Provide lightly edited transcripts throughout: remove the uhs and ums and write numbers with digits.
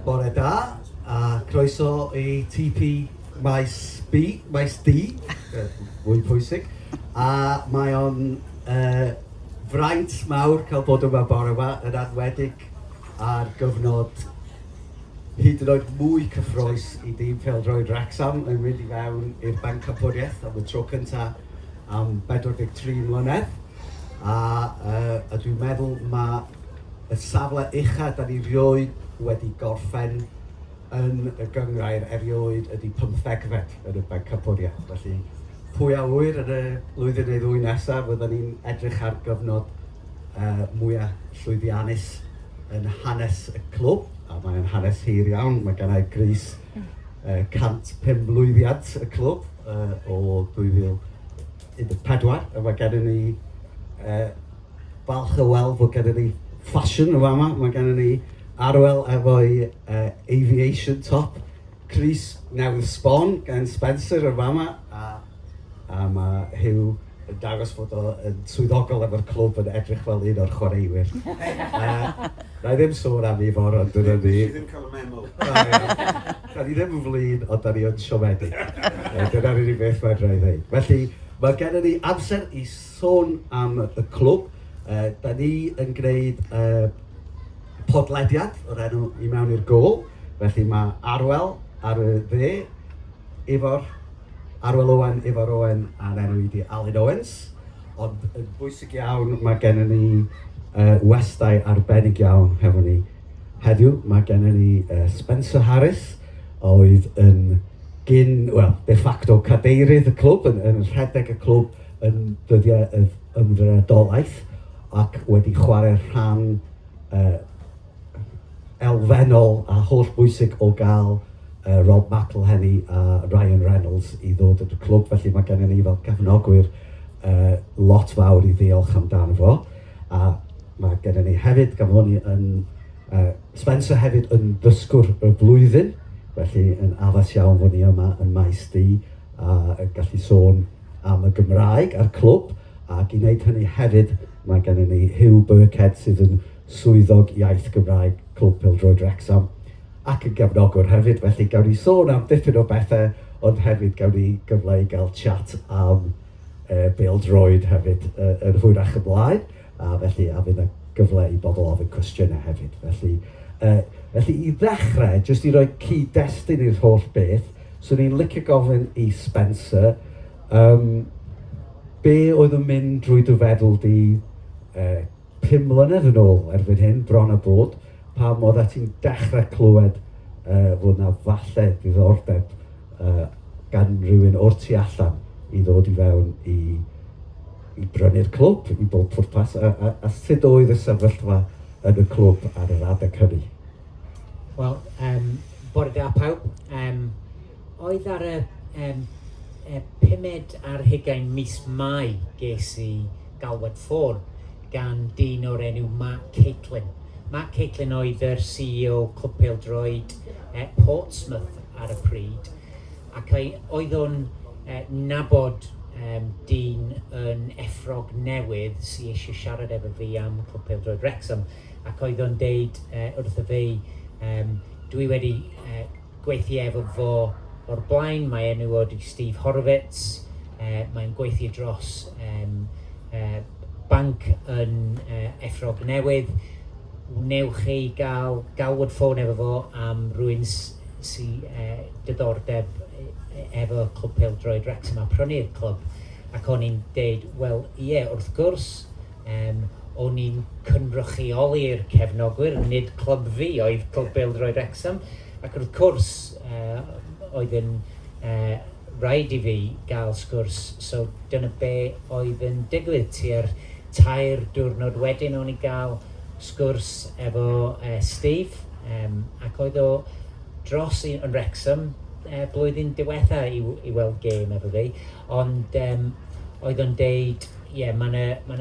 Bore da, a croeso i TP Maes B, Maes D, fwy pwysig. A mae o'n fraint mawr cael bod yma bore yma, yn enwedig ar gyfnod hyd yn oed mwy cyffrous i dîm pêl-droed Wrecsam yn mynd i fewn i'r Bencampwriaeth am y tro cyntaf am 43 mlynedd. A, a dwi'n meddwl mae y safle ucha da ni rioed wedi gorffen yn y gynghrair erioed ydy pymthegfed yn y Bencampwriaeth. Felly, pwy a ŵyr yn y blwyddyn neu ddwy nesaf, fydden ni'n edrych ar gyfnod mwyaf llwyddiannus yn hanes y clwb, a mae'n hanes hir iawn. Mae gennau grys 105 mlwyddiant y clwb o 2014, a mae gennym ni falch o weld fod gennym ni ffasiwn yn fama. Mae gennym ni Arwel efo'i aviation top, crys newydd sbon gan Spencer yn fama, a mae Huw yn dangos fod o yn swyddogol efo'r clwb yn edrych fel un o'r chwaraewyr. Na i ddim sôn am Ifor, ond dyna ni. Nes i ddim cael y memo. Da ni ddim yn flin, ond da ni yn siomedig. Dyna'r unig beth mae'n rhaid dweud. Felly, mae gennym ni amser i sôn am y clwb. Da ni yn gwneud podlediad o'r enw I Mewn i'r Gôl. Felly mae Arwel ar y dde, Ifor, Arwel Owen, Ifor Owen, a'n enw i di Alun Owens. Ond yn bwysig iawn, mae gennym ni westai arbennig iawn hefo ni heddiw. Mae gennym ni Spencer Harris, oedd yn gyn, wel, de facto cadeirydd y clwb, yn rhedeg y clwb yn dyddiau y ymddiriedolaeth, ac wedi chwarae rhan elfennol a holl bwysig o gael Rob McElhenney a Ryan Reynolds i ddod i'r clwb. Felly mae gennym ni fel cefnogwyr lot fawr i ddiolch amdano fo. A mae gennym ni hefyd, gan fod ni yn Spencer hefyd yn ddysgwr y flwyddyn, felly yn addas iawn fod ni yma yn Maes D a gallu sôn am y Gymraeg a'r clwb, ac i wneud hynny hefyd mae gennym ni Huw Burkhead sydd yn swyddog iaith Gymraeg Clwb Pêl-droed Wrecsam ac yn gefnogwr hefyd, felly gawn ni sôn am dipyn o bethau, ond hefyd gawn ni gyfle i gael chat am bêl-droed hefyd yn hwyrach ymlaen, a felly a fydd 'na gyfle i bobl ofyn cwestiynau hefyd. Felly i ddechrau, jyst i roi cyd-destun i'r holl beth, 'swn i'n licio gofyn i Spencer, be oedd yn mynd drwy dy feddwl di 5 mlynedd yn ôl erbyn hyn, bron a bod, pam oeddet ti'n dechrau clywed fod 'na falle diddordeb gan rywun o'r tu allan i ddod i fewn i brynu'r clwb i bob pwrpas, a sut oedd y sefyllfa yn y clwb ar yr adeg hynny? Wel, bore da pawb. Oedd ar y 25 mis Mai ges i galwad ffôn gan dyn o'r enw Mark Caitlin. Mark Caitlin oedd yr CEO Clwb Pêl-droed Portsmouth ar y pryd, ac oedd o'n nabod dyn yn Efrog Newydd sy eisiau siarad efo fi am Clwb Pêl-droed Wrexham, ac oedd o'n deud wrtho fi, dwi wedi gweithio efo fo o'r blaen, mae enw o 'di Steve Horowitz, mae'n gweithio dros banc yn Efrog Newydd, wnewch chi gael galwad ffôn efo fo am rywun sy diddordeb efo Clwb Pêl-droed Wrexham a prynu'r clwb, ac o'n i'n deud, wel ie, wrth gwrs. O'n i'n cynrychioli'r cefnogwyr, nid clwb fi oedd Clwb Bêl-droed Wrecsam, ac wrth cwrs oedd yn rhaid i fi gael sgwrs, so dyna be oedd yn digwydd. Tua'r 3 diwrnod wedyn o'n i gael sgwrs efo Steve, ac oedd o dros yn Wrexham blwyddyn diwetha i weld gêm efo fi, ond oedd o'n deud, ie, yeah, mae yna ma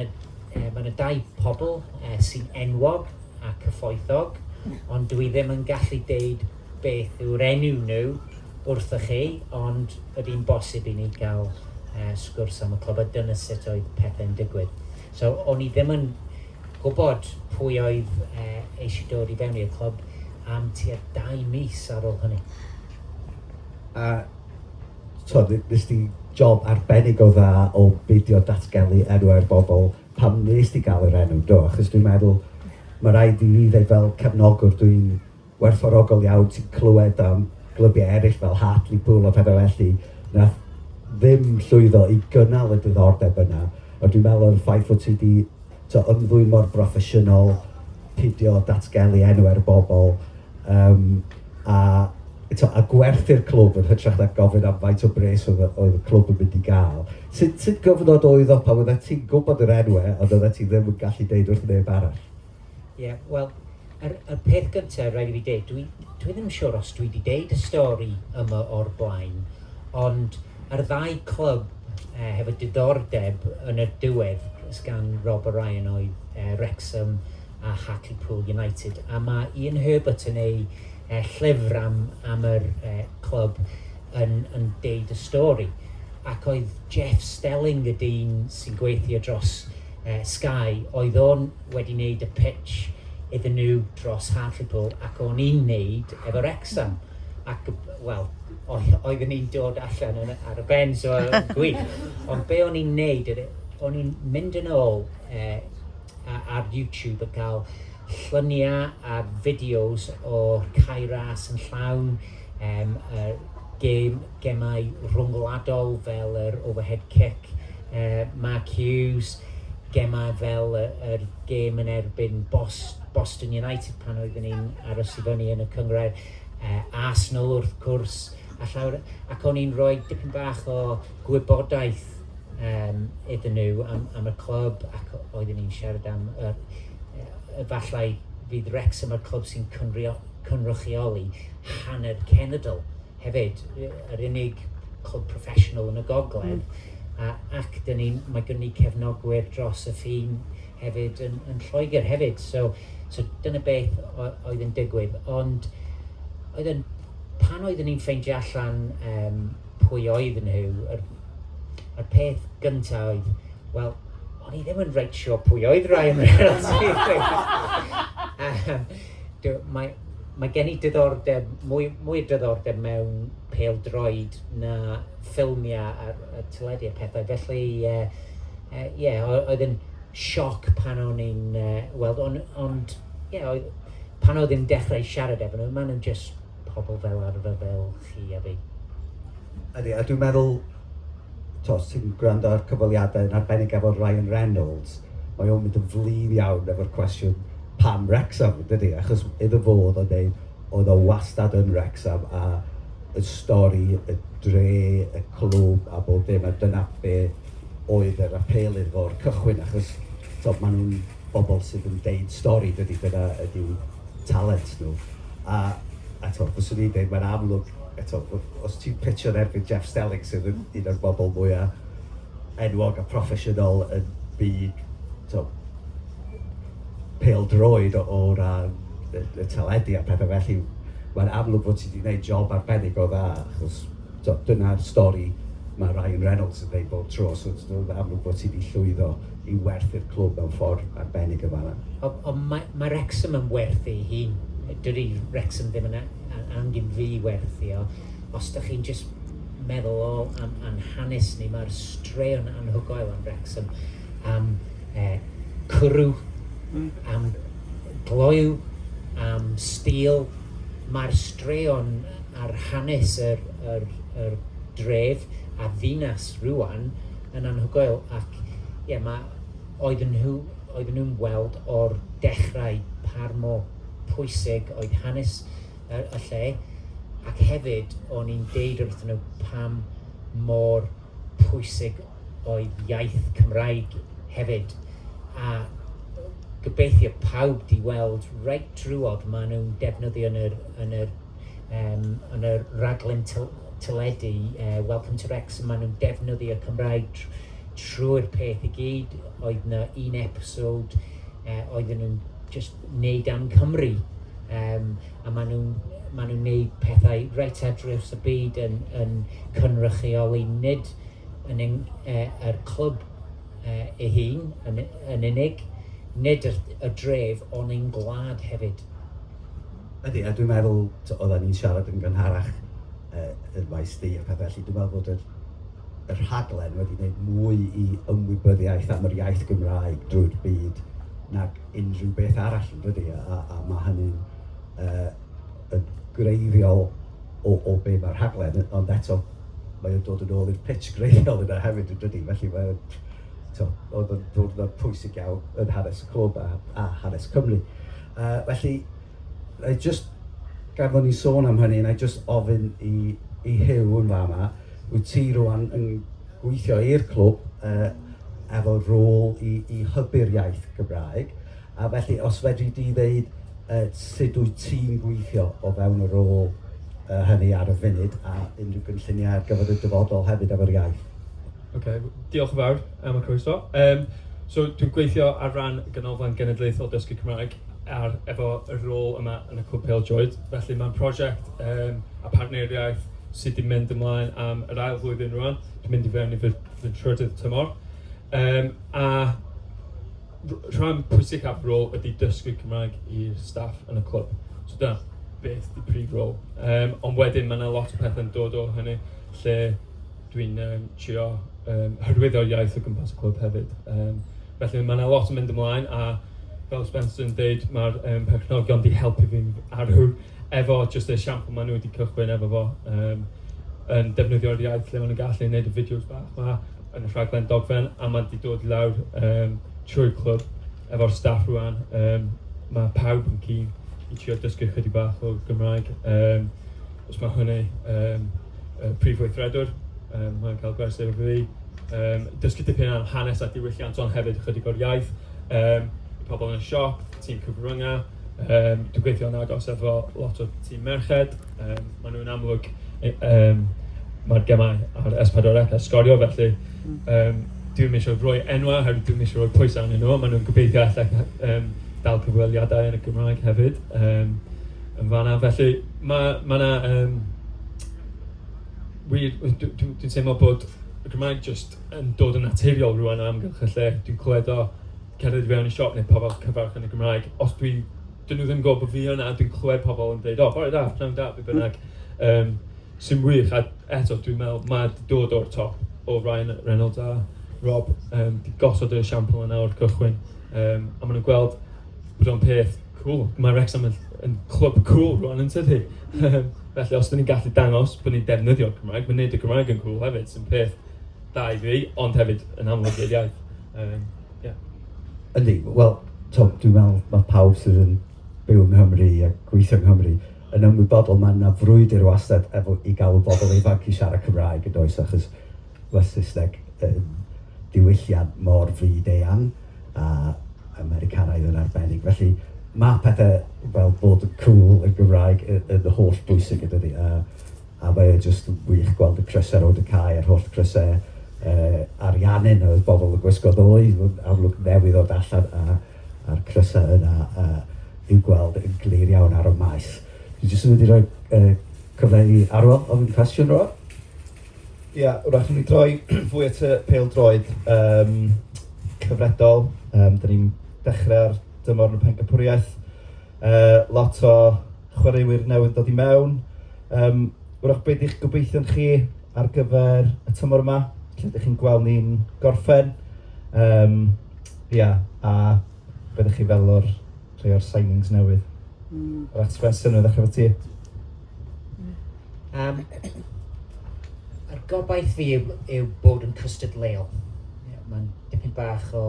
ma dau pobl sy'n enwog a cyfoethog, ond dwi ddim yn gallu deud beth yw'r enw nhw wrthych chi, ond ydy'n bosib i ni gael sgwrs am y clwb, a dyna sut oedd pethau'n digwydd. So, o'n i ddim yn gwybod pwy oedd eisiau dod i fewn i'r clwb. am tua 2 mis ar ôl hynny. A so, nes ti job arbennig o dda o beidio datgelu enwau'r bobl pam nes ti gael yr enw, do? Achos dwi'n meddwl, mae rhaid i fi ddweud fel cefnogwr, dwi'n werthfawrogol iawn ti'n clywed am glybiau eraill fel Hartlepool a pethau felly, nath ddim llwyddo i gynnal y diddordeb yna. A dwi'n meddwl o'r ffaith fod ti wedi to, ymddwyn mor broffesiynol, peidio datgelu enwau'r bobl, a gwerthu'r clwb yn hytrach na gofyn am faint o bres oedd y clwb yn mynd i gael. Sut gyfnod oedd o pan oeddet ti'n gwybod yr enwau, ond oeddet ti ddim yn gallu deud wrth neb arall? Ie, yeah, wel, yr peth gyntaf rhaid i fi deud, dwi ddim yn siŵr os dwi wedi deud y stori yma o'r blaen, ond yr ddau clwb hefo diddordeb yn y diwedd gan Rob a Ryan oedd Wrexham a Hartlepool United. A mae Ian Herbert yn ei llyfr am yr clwb yn deud y stori. Ac oedd Jeff Stelling, y dyn sy'n gweithio dros Sky, oedd o'n wedi wneud y pitch iddyn nhw dros Hartlepool ac o'n i'n wneud efo Wrexham. Ac, wel, oeddwn ni'n dod allan ar y ben, so gwych. Ond be o'n i'n wneud, o'n i'n mynd yn ôl ar YouTube a cael lluniau a fideos o'r Cae Ras yn llawn, gemau rhwngwladol fel yr overhead kick, Mark Hughes, gemau fel yr gêm yn erbyn Boston United pan oeddwn ni'n aros i fyny yn y cynghrair, Arsenal wrth gwrs, a llawer, ac o'n i'n rhoi dipyn bach o gwybodaeth iddyn nhw am y clwb ac oeddwn ni'n siarad am efallai fydd Wrexham y clwb sy'n cynrychioli hanner cenedl hefyd, yr unig clwb proffesiynol yn y gogledd. Ac dyn ni, mae gen ni cefnogwyr dros y ffin hefyd yn Lloegr hefyd. So dyna beth oedd yn digwydd. Ond pan oeddwn ni'n ffeindio allan pwy oedden nhw, yr peth gyntaf oedd, wel, o'n i ddim yn reit siŵr pwy oedd Ryan Reynolds. Mae gen i diddordeb, mwy o diddordeb mewn pêl-droed na ffilmiau a teledu a pethau. Felly, yeah, oedd yn sioc pan o'n i'n weld, ond yeah, pan oedd yn dechrau siarad efo nhw, maen nhw'n just pobl fel arfer fel chi a fi. Ydy, a dwi'n meddwl, os ti'n gwrando ar cyfweliadau yn arbennig efo Ryan Reynolds, mae o'n mynd yn flin iawn efo'r cwestiwn pam Wrexham, dydy? Achos iddo fo oedd o'n deud, oedd o wastad yn Wrexham a y stori, y dre, y clwb a bob dim, a dyna be oedd yr apêl iddo fo o'r cychwyn, achos to, maen nhw'n bobl sydd yn deud stori, dydy, dyna ydyw talent nhw. A to, fyswn i'n deud, mae'n amlwg, eto, os ti'n pitio'n erbyn Jeff Stelling sydd yn un o'r bobl mwyaf enwog a proffesiynol yn byd to, pêl-droed o ran y teledu a pethau felly, mae'n amlwg fod ti wedi gwneud job arbennig o dda, achos to, dyna'r stori mae Ryan Reynolds yn dweud bob tro, so mae'n amlwg bod ti wedi llwyddo i werthu'r clwb mewn ffordd arbennig yma. Ond mae Wrexham yn werthu ei hun. Dydy Wrexham ddim yn angen fi werthu o. Os ydych chi'n just meddwl o am hanes ni, mae'r straeon anhygoel am Wrexham, am cwrw, am gloyw, am steel. Mae'r straeon ar hanes yr dref a ddinas rwan yn anhygoel ac ie, yeah, mae oedden nhw'n weld o'r dechrau par mor pwysig oedd hanes y lle ac hefyd o'n i'n deud wrthyn nhw pam mor pwysig oedd iaith Cymraeg hefyd a gobeithio pawb di weld reit drwodd maen nhw'n defnyddio yn yr raglen teledu Welcome to Wrexham, maen nhw'n defnyddio Cymraeg trwy'r peth i gyd. Oedd na un episode oedden nhw'n just neud am Cymru a maen nhw'n neud pethau reit ar draws y byd yn cynrychioli nid yn yr clwb ei hun yn unig, nid y dref, ond ein gwlad hefyd. Ydy, a dwi'n meddwl, oedden ni'n siarad yn gynharach yn maes D a pethau felly, dwi'n meddwl bod y rhaglen wedi gwneud mwy i ymwybyddiaeth am yr iaith Gymraeg drwy'r byd nag unrhyw beth arall, yn dydy? A mae hynny'n yn greiddiol o be mae'r rhaglen, ond eto mae o'n dod yn ôl i'r pitch greiddiol yna hefyd, yn dydy? Felly mae o'n, oedd o'n ddiwrnod pwysig iawn yn hanes y clwb a hanes Cymru. Felly, I just, gan fod ni'n sôn am hynny, na i just ofyn i Huw yn fama, wyt ti rwan yn gweithio i'r clwb efo rôl i hybu'r iaith Gymraeg, a felly os fedri di ddeud sut wyt ti'n gweithio o fewn y rôl hynny ar y funud a unrhyw gynlluniau ar gyfer y dyfodol hefyd efo'r iaith. OK, diolch yn fawr am y croeso. So dwi'n gweithio ar ran Ganolfan Genedlaethol Dysgu Cymraeg efo y rôl yma yn y Clwb Pêl-droed. Felly mae'n prosiect a partneriaeth sydd wedi mynd ymlaen am yr ail flwyddyn rwan. Dwi'n mynd i fewn i fy trydydd tymor. A rhan pwysicaf rôl ydy dysgu Cymraeg i'r staff yn y clwb. So dyna beth di prif rôl. Ond wedyn mae yna lot o pethau'n dod o hynny lle dwi'n trio hyrwyddo'r iaith o gwmpas y clwb hefyd. Felly mae yna lot yn mynd ymlaen a fel Spencer yn deud, mae'r perchnogion di helpu fi arw efo just y esiampl maen nhw wedi cychwyn efo fo, yn defnyddio'r iaith lle maen nhw'n gallu gwneud y fideos bach ma yn y rhaglen dogfen, a mae wedi dod i lawr trwy'r clwb efo'r staff rwan. Mae pawb yn keen i trio dysgu chydig bach o Gymraeg. Os mae hynny prif weithredwr, mae'n cael gwers efo fi. Dysgu dipyn am hanes a diwylliant, ond hefyd chydig o'r iaith. Pobl yn y siop, tîm cyfryngau. Dwi'n gweithio'n agos efo lot o tîm merched. Maen nhw'n amlwg, mae'r gemau ar S4C a Sgorio, felly dwi'm eisiau rhoi enwau, oherwydd dwi'm eisiau rhoi pwysau arnyn nhw, maen nhw'n gobeithio allai dal cyfweliadau yn y Gymraeg hefyd yn fanna. Felly mae ma 'na wir, dwi'n teimlo bod y Gymraeg just yn dod yn naturiol rwan o amgylch y lle. Dwi'n clywed o cerdded i fewn i siop neu pobl cyfarch yn y Gymraeg. Os dyn nhw ddim yn gwybod bod fi yna, dwi'n clywed pobl yn dweud, "O, bore da, pnawn da," be bynnag. Sy'n wych, a eto dwi'n meddwl mae 'di dod o'r top o Ryan Reynolds a Rob, di gosod yr esiampl yna o'r cychwyn. A maen nhw'n gweld bod o'n peth cool. Mae Wrexham yn clwb cool rwan, yn tydi? Felly os dyn ni'n gallu dangos bod ni'n defnyddio'r Cymraeg, mae'n neud y Gymraeg yn cool hefyd, sy'n peth da i fi, ond hefyd yn amlwg i'r iaith. Yeah. Yndi, wel, Tom, dwi'n meddwl mae pawb sydd yn byw yng Nghymru a gweithio yng Nghymru yn ymwybodol mae yna frwydr wastad efo i gael bobl ifanc i siarad Cymraeg, yn does, achos mae Saesneg yn diwylliant mor fyd eang a Americanaidd yn arbennig. Felly mae pethau fel bod yn cool yn Gymraeg yn holl bwysig, yn dydi? A mae e jyst yn wych gweld y crysau rownd y cae a'r holl crysau Ariannin oedd bobl yn gwisgo ddoe, amlwg newydd ddod allan a'r crysau yna i'w gweld yn glir iawn ar y maes. Dwi jyst yn mynd i roi cyfle i Arwel ofyn cwestiwn rwan. Ia, wrach ni droi fwy at y pêl-droed cyfredol. Dyn ni'n dechrau ar dymor yn y pencampwriaeth. Lot o chwaraewyr newydd dod i mewn. Wrach beth ydych gobeithion chi ar gyfer y tymor yma? Lle ydych chi'n gweld ni'n gorffen? Ia, a beth ydych chi fel o'r rhai o'r signings newydd? Wrach Spencer, nhw ddechrau efo ti. Yr gobaith fi yw bod yn cystadleuol. Yeah, mae'n dipyn bach o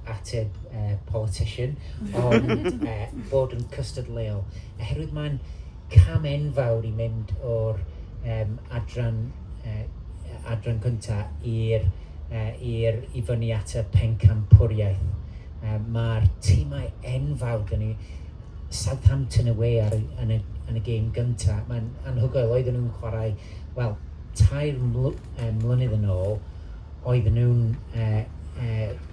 ateb politician, ond bod yn cystadleuol. Oherwydd mae'n cam enfawr i mynd o'r adran cyntaf i fyny at y pencampwriaeth. Mae'r tîmau enfawr dyn ni, Southampton away yn y gêm gyntaf. Mae'n anhygoel, oedden nhw'n chwarae, wel, 3 mlynedd yn ôl, oedden nhw'n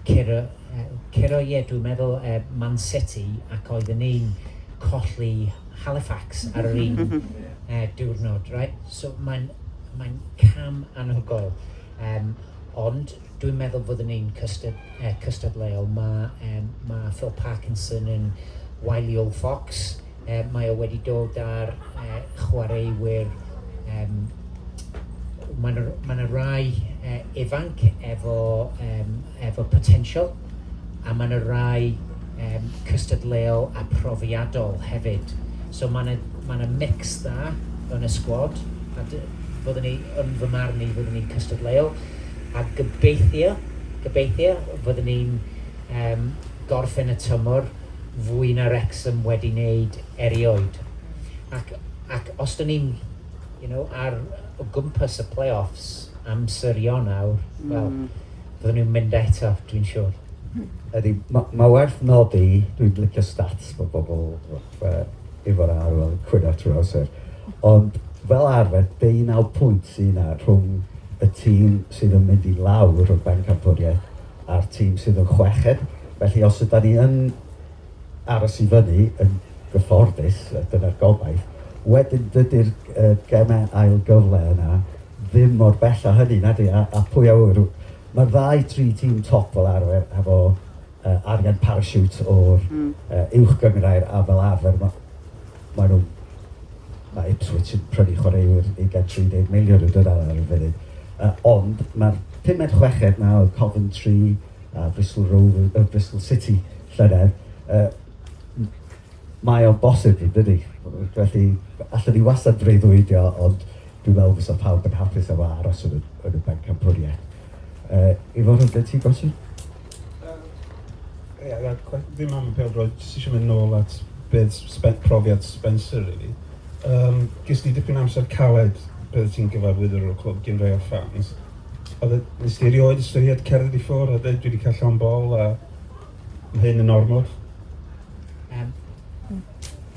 curo, ie, dwi'n meddwl, Man City, ac oedden ni'n colli Halifax ar yr un diwrnod, right? So mae'n cam anhygoel. Ond dwi'n meddwl fyddwn ni'n cystadleuol. Mae Phil Parkinson yn wily old fox. Mae o wedi dod ar chwaraewyr. Mae yna ma rai ifanc efo potential, a mae yna rai cystadleuol a profiadol hefyd. So mae yna ma mix dda yn y sgwad, a fyddwn ni, yn fy marn i, fyddwn ni'n cystadleuol, a gobeithio fyddwn ni'n gorffen y tymor fwy na Wrexham wedi wneud erioed. Ac os dyn ni'n ar o gwmpas y play-offs amser Ionawr, wel, fyddwn nhw'n mynd eto, dwi'n siŵr. Ydy, mae ma werth nodi, dwi'n licio stats bod bobl Ifor a Arwel yn cwyno trwy amser, ond fel arfer, 19 pwynt sy'n yna rhwng y tîm sydd yn mynd i lawr o'r bencampwriaeth a'r tîm sydd yn chweched. Felly os ydyn ni yn aros i fyny yn gyfforddus, dyna'r gobaith, wedyn dydy'r gemau ail gyfle yna ddim mor bell â hynny, nadi? A pwy a ŵyr, mae'r ddau tri tîm top fel arfer efo arian parachute o'r uwch gynghrair, a fel arfer ma nhw, mae Ipswich yn prynu chwaraewyr i gael 30 miliwn yn dod ar y funud. Ond mae'r pumed, chweched na oedd Coventry a Bristol Rovers, Bristol City llynedd, mae o'n bosib yn dydy. Felly, allwn ni wastad breuddwydio, ond dwi'n meddwl fysa pawb yn hapus efo aros yn y bencampwriaeth. Ifor, oedd ti gwestiwn? Ie, yeah, ddim am y pêl-droed, jyst eisiau mynd nôl at beth profiad Spencer, really. Ges di dipyn amser caled bydde ti'n gyfarwyddwr o'r clwb gyn rai o'r fans. Oedd nes ti erioed ystyried cerdded i ffwrdd a dweud, "Dwi wedi cael llond bol a mae hyn yn ormod"?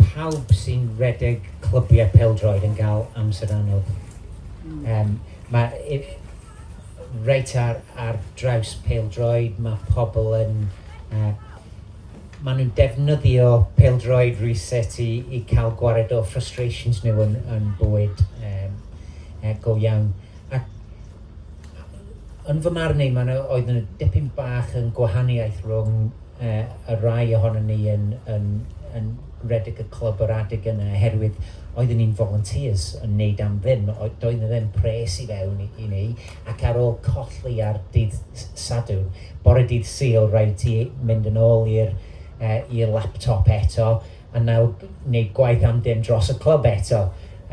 Pawb sy'n redeg clybiau pêl-droed yn cael amser anodd. Mae reit ar draws pêl-droed, mae pobl yn... Maen nhw'n defnyddio pêl-droed rhywsut i cael gwared o frustrations nhw yn bywyd go iawn. Ac yn fy marn i, oedd yna dipyn bach yn gwahaniaeth rhwng y rai ohonon ni yn redeg y clwb yr adeg yna, oherwydd oeddwn ni'n volunteers yn neud am ddim, doedd yna ddim pres i fewn i ni, ac ar ôl colli ar dydd Sadwrn, bore dydd Sul, rhaid ti mynd yn ôl i'r laptop eto, a nawr gwneud gwaith am dim dros y clwb eto.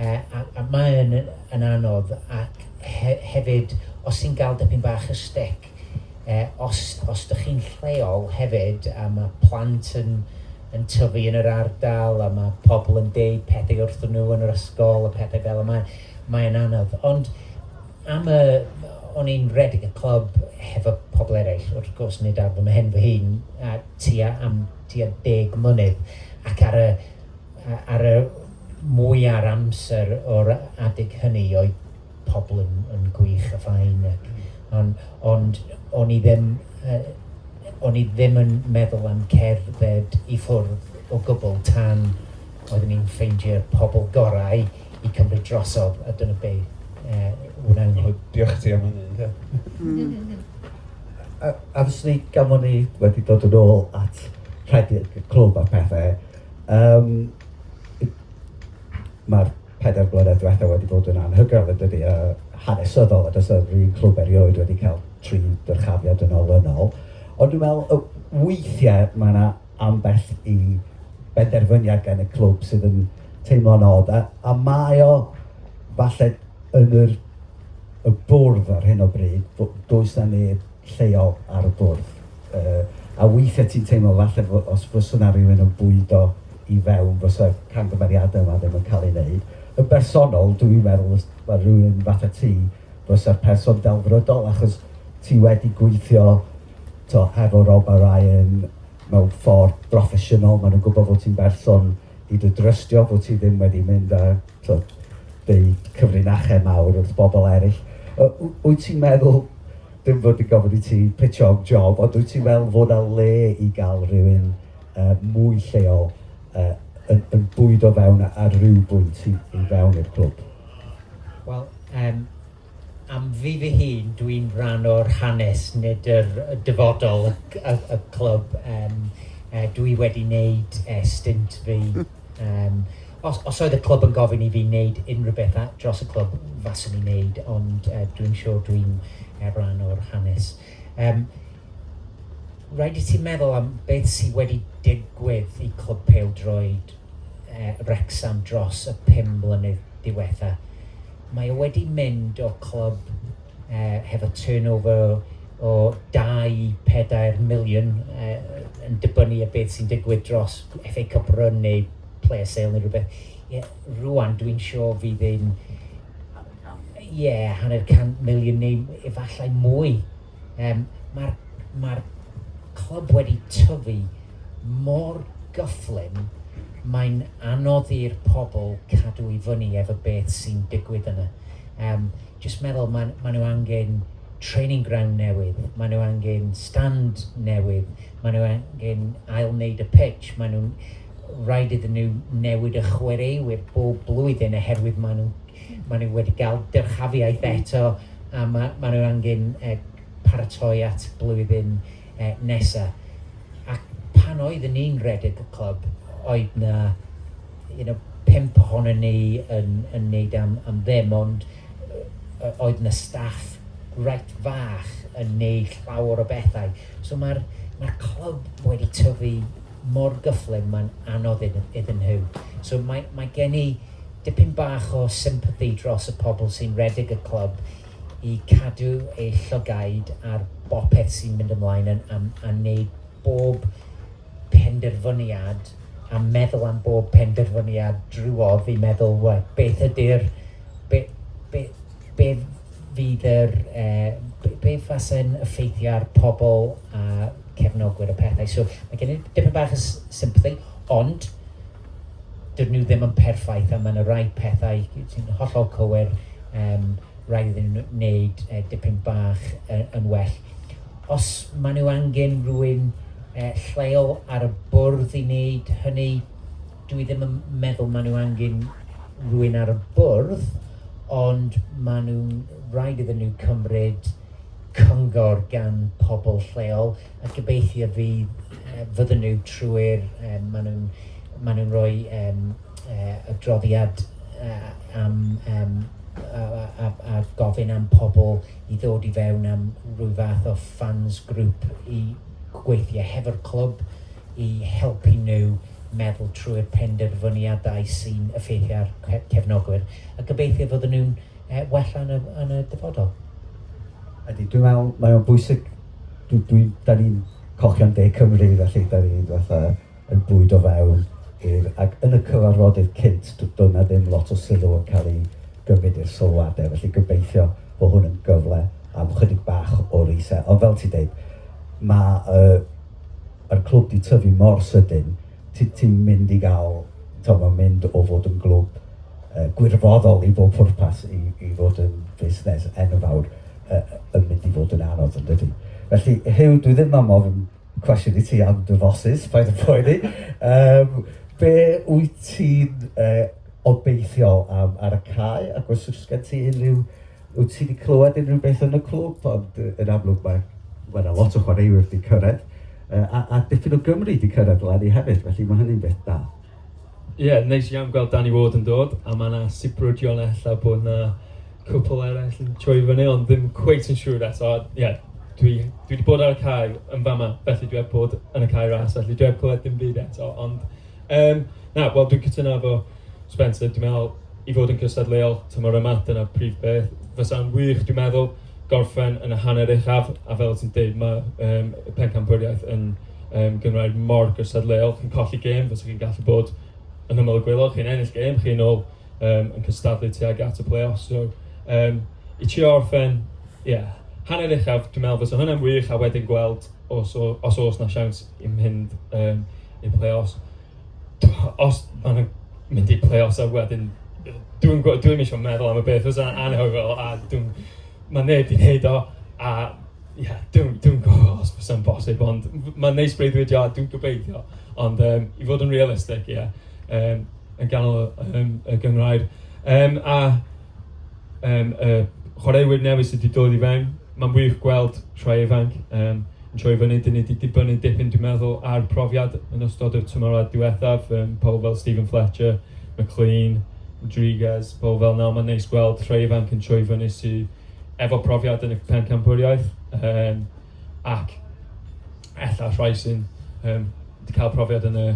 A mae'n yn anodd, ac hefyd, os ti'n gael dipyn bach o stick, os ydych chi'n lleol hefyd, a mae plant yn tyfu yn yr ardal, a mae pobl yn deud pethau wrthyn nhw yn yr ysgol, a pethau fel yma, mae'n anodd. Ond o'n i'n redeg y clwb hefo pobl eraill, wrth gwrs nid ar fy mhen fy hun, a am tua 10 mlynedd, ac ar y mwyar amser o'r adeg hynny oedd pobl yn gwych a fine. Ond o'n i ddim yn meddwl am cerdded i ffwrdd o gwbl tan oeddwn i'n ffeindio'r pobl gorau i cymryd drosodd, a dyna be wnawn ni. Diolch ti am hynny. Ynde? A fyswn i, gan bod ni wedi dod yn ôl at rhedeg y clwb a pethau, mae'r 4 blynedd diwethaf wedi bod yn anhygoel, yn dydy, a hanesyddol, a does yr un clwb erioed wedi cael tri dyrchafiad yn olynol. Ond dwi'n meddwl, weithiau mae yna ambell i benderfyniad gan y clwb sydd yn teimlo'n od, a mae o falle yn y bwrdd ar hyn o bryd, does na neb lleol ar y bwrdd. A weithiau ti'n teimlo falle os fysa 'na rhywun yn bwydo i fewn, fysa camgymeriadau yma ddim yn cael ei wneud. Yn bersonol, dwi'n meddwl os mae rhywun fatha ti, fysa'r person delfrydol, achos ti wedi gweithio hefo Rob a Ryan mewn ffordd broffesiynol. Maen nhw'n gwybod fod ti'n berson i dy drystio, fod ti ddim wedi mynd a deud cyfrinachau mawr wrth bobl eraill. Wyt ti'n meddwl, dim fod i gofyn i ti pitcho am job, ond wyt ti'n meddwl fod 'na le i gael rhywun mwy lleol yn bwydo fewn ar ryw bwynt i fewn i'r clwb? Wel, am fi fy hun, dwi'n rhan o'r hanes, nid yr dyfodol y clwb. Dwi wedi wneud stint fi. Os, os oedd y clwb yn gofyn i fi wneud unrhyw beth dros y clwb, faswn i'n wneud, ond dwi'n siŵr dwi'n rhan o'r hanes. Rhaid i ti meddwl am beth sydd wedi digwydd i Clwb Pêl-droed Wrecsam dros y 5 mlynedd diwetha. Mae o wedi mynd o clwb hefo turnover o 2-4 miliwn yn dibynnu ar beth sy'n digwydd dros FA Cup run neu player sale neu rhywbeth. Yeah, rwan dwi'n siŵr fydd yn, yeah, 500 miliwn neu efallai mwy. Mae'r ma clwb wedi tyfu mor gyflym, mae'n anodd i'r pobl cadw i fyny efo beth sy'n digwydd yna. Just meddwl, ma nhw angen training ground newydd, maen nhw angen stand newydd, maen nhw angen ail-wneud y pitch, maen nhw'n rhaid iddyn nhw newid y chwaraewyr bob blwyddyn oherwydd maen nhw wedi cael dyrchafiaeth eto a ma nhw angen paratoi at blwyddyn nesaf. Ac pan oeddwn ni'n redeg y clwb, oedd na pump ohono ni yn neud am ddim, ond oedd na staff reit fach yn neud llawer o bethau. So mae'r clwb wedi tyfu mor gyflym, mae'n anodd iddyn nhw. So mae gen i dipyn bach o sympathy dros y pobl sy'n redeg y clwb i cadw eu llygaid ar bopeth sy'n mynd ymlaen a wneud bob penderfyniad a meddwl am bob penderfyniad drwodd i meddwl, well, beth ydy'r, be fydd yr, be fasa'n effeithio ar pobl a cefnogwyr y pethau. So mae gen i dipyn bach o sympathy, ond dydyn nhw ddim yn perffaith a mae yna rai pethau sy'n hollol cywir, rhaid iddyn nhw wneud dipyn bach yn well. Os maen nhw angen rhywun lleol ar y bwrdd i wneud hynny, dwi ddim yn meddwl maen nhw angen rhywun ar y bwrdd, ond maen nhw'n rhaid iddyn nhw cymryd cyngor gan pobl lleol a gobeithio fydden nhw trwy'r, maen nhw'n rhoi adroddiad am a gofyn am pobl i ddod i fewn am rhyw fath o fans group i gweithio hefo'r clwb i helpu nhw meddwl trwy'r penderfyniadau sy'n effeithio ar cefnogwyr a gobeithio fydden nhw'n wella yn y dyfodol. Ydy, dwi'n meddwl mae o'n bwysig, da ni'n cochion De Cymru, felly da ni'n fatha yn bwyd o fewn i'r, ac yn y cyfarfodydd cynt, doedd 'na ddim lot o sylw yn cael ei gymryd i'r sylwadau, felly gobeithio bod hwn yn gyfle am chydig bach o reset. Ond fel ti'n deud, mae yr clwb di tyfu mor sydyn, ti mynd i gael, mae'n mynd o fod yn glwb gwirfoddol i bob pwrpas i fod yn fusnes enfawr yn mynd i fod yn anodd, yn dydy. Felly, Huw, dwi ddim am ofyn cwestiwn i ti am dy fosys, paid â poeni. Be wyt ti'n obeithiol am ar y cae, ac os oes gen ti unrhyw, wyt ti wedi clywed unrhyw beth yn y clwb, ond yn amlwg mae yna lot o chwaraewyr wedi cyrraedd, a dipyn o Gymru wedi cyrraedd leni hefyd, felly mae hynny'n beth da. Ie, yeah, neis iawn gweld Danny Ward yn dod, a mae yna sibrydion ella bod yna cwpl eraill yn troi fyny, ond ddim cweit yn siŵr eto. Ie, yeah, dwi wedi bod ar y cae yn fama, felly dwi heb bod yn y Cae Ras, felly dwi heb clywed dim byd eto. Ond, na, wel, dwi'n cytuno efo Spencer, dwi'n meddwl i fod yn cystadleuol tymor yma, dyna prif beth. Fysa'n wych, dwi'n meddwl, gorffen yn y hanner uchaf, a fel ti'n dweud, mae y pencampwriaeth yn gynghrair mor gystadleuol. Chi'n colli gêm, fysa chi'n gallu bod yn ymyl y gwaelod, chi'n ennill gêm, chi'n ôl yn cystadlu tuag at y play-offs. So, i trio orffen, ie, yeah, hanner uchaf, dwi'n meddwl fysa hwnna'n wych, a wedyn gweld os oes na siawns i mynd i'r play-offs. Os maen nhw'n mynd i play-offs a wedyn, dwi'n eisiau meddwl am y beth, fysa'n anhygoel, a mae neb di wneud o, a ie, yeah, dwi'n gwybod os fysa'n bosib, ond mae'n neis breuddwydio a dwi'n gobeithio. Ond i fod yn realistig, ie, yeah, yn ganol y gynghrair. A chwaraewyr newydd sydd wedi dod i fewn, mae'n wych gweld rhai ifanc. Um, yn troi fyny. Dyn ni wedi dibynnu dipyn, dwi'n meddwl, ar profiad yn ystod y tymorau diwethaf. Pobl fel Stephen Fletcher, McLean, Rodriguez, pobl fel 'na. Mae'n neis gweld rhai ifanc yn troi fyny sydd efo profiad yn y pencampwriaeth. Ac ella rhai sy'n wedi cael profiad yn y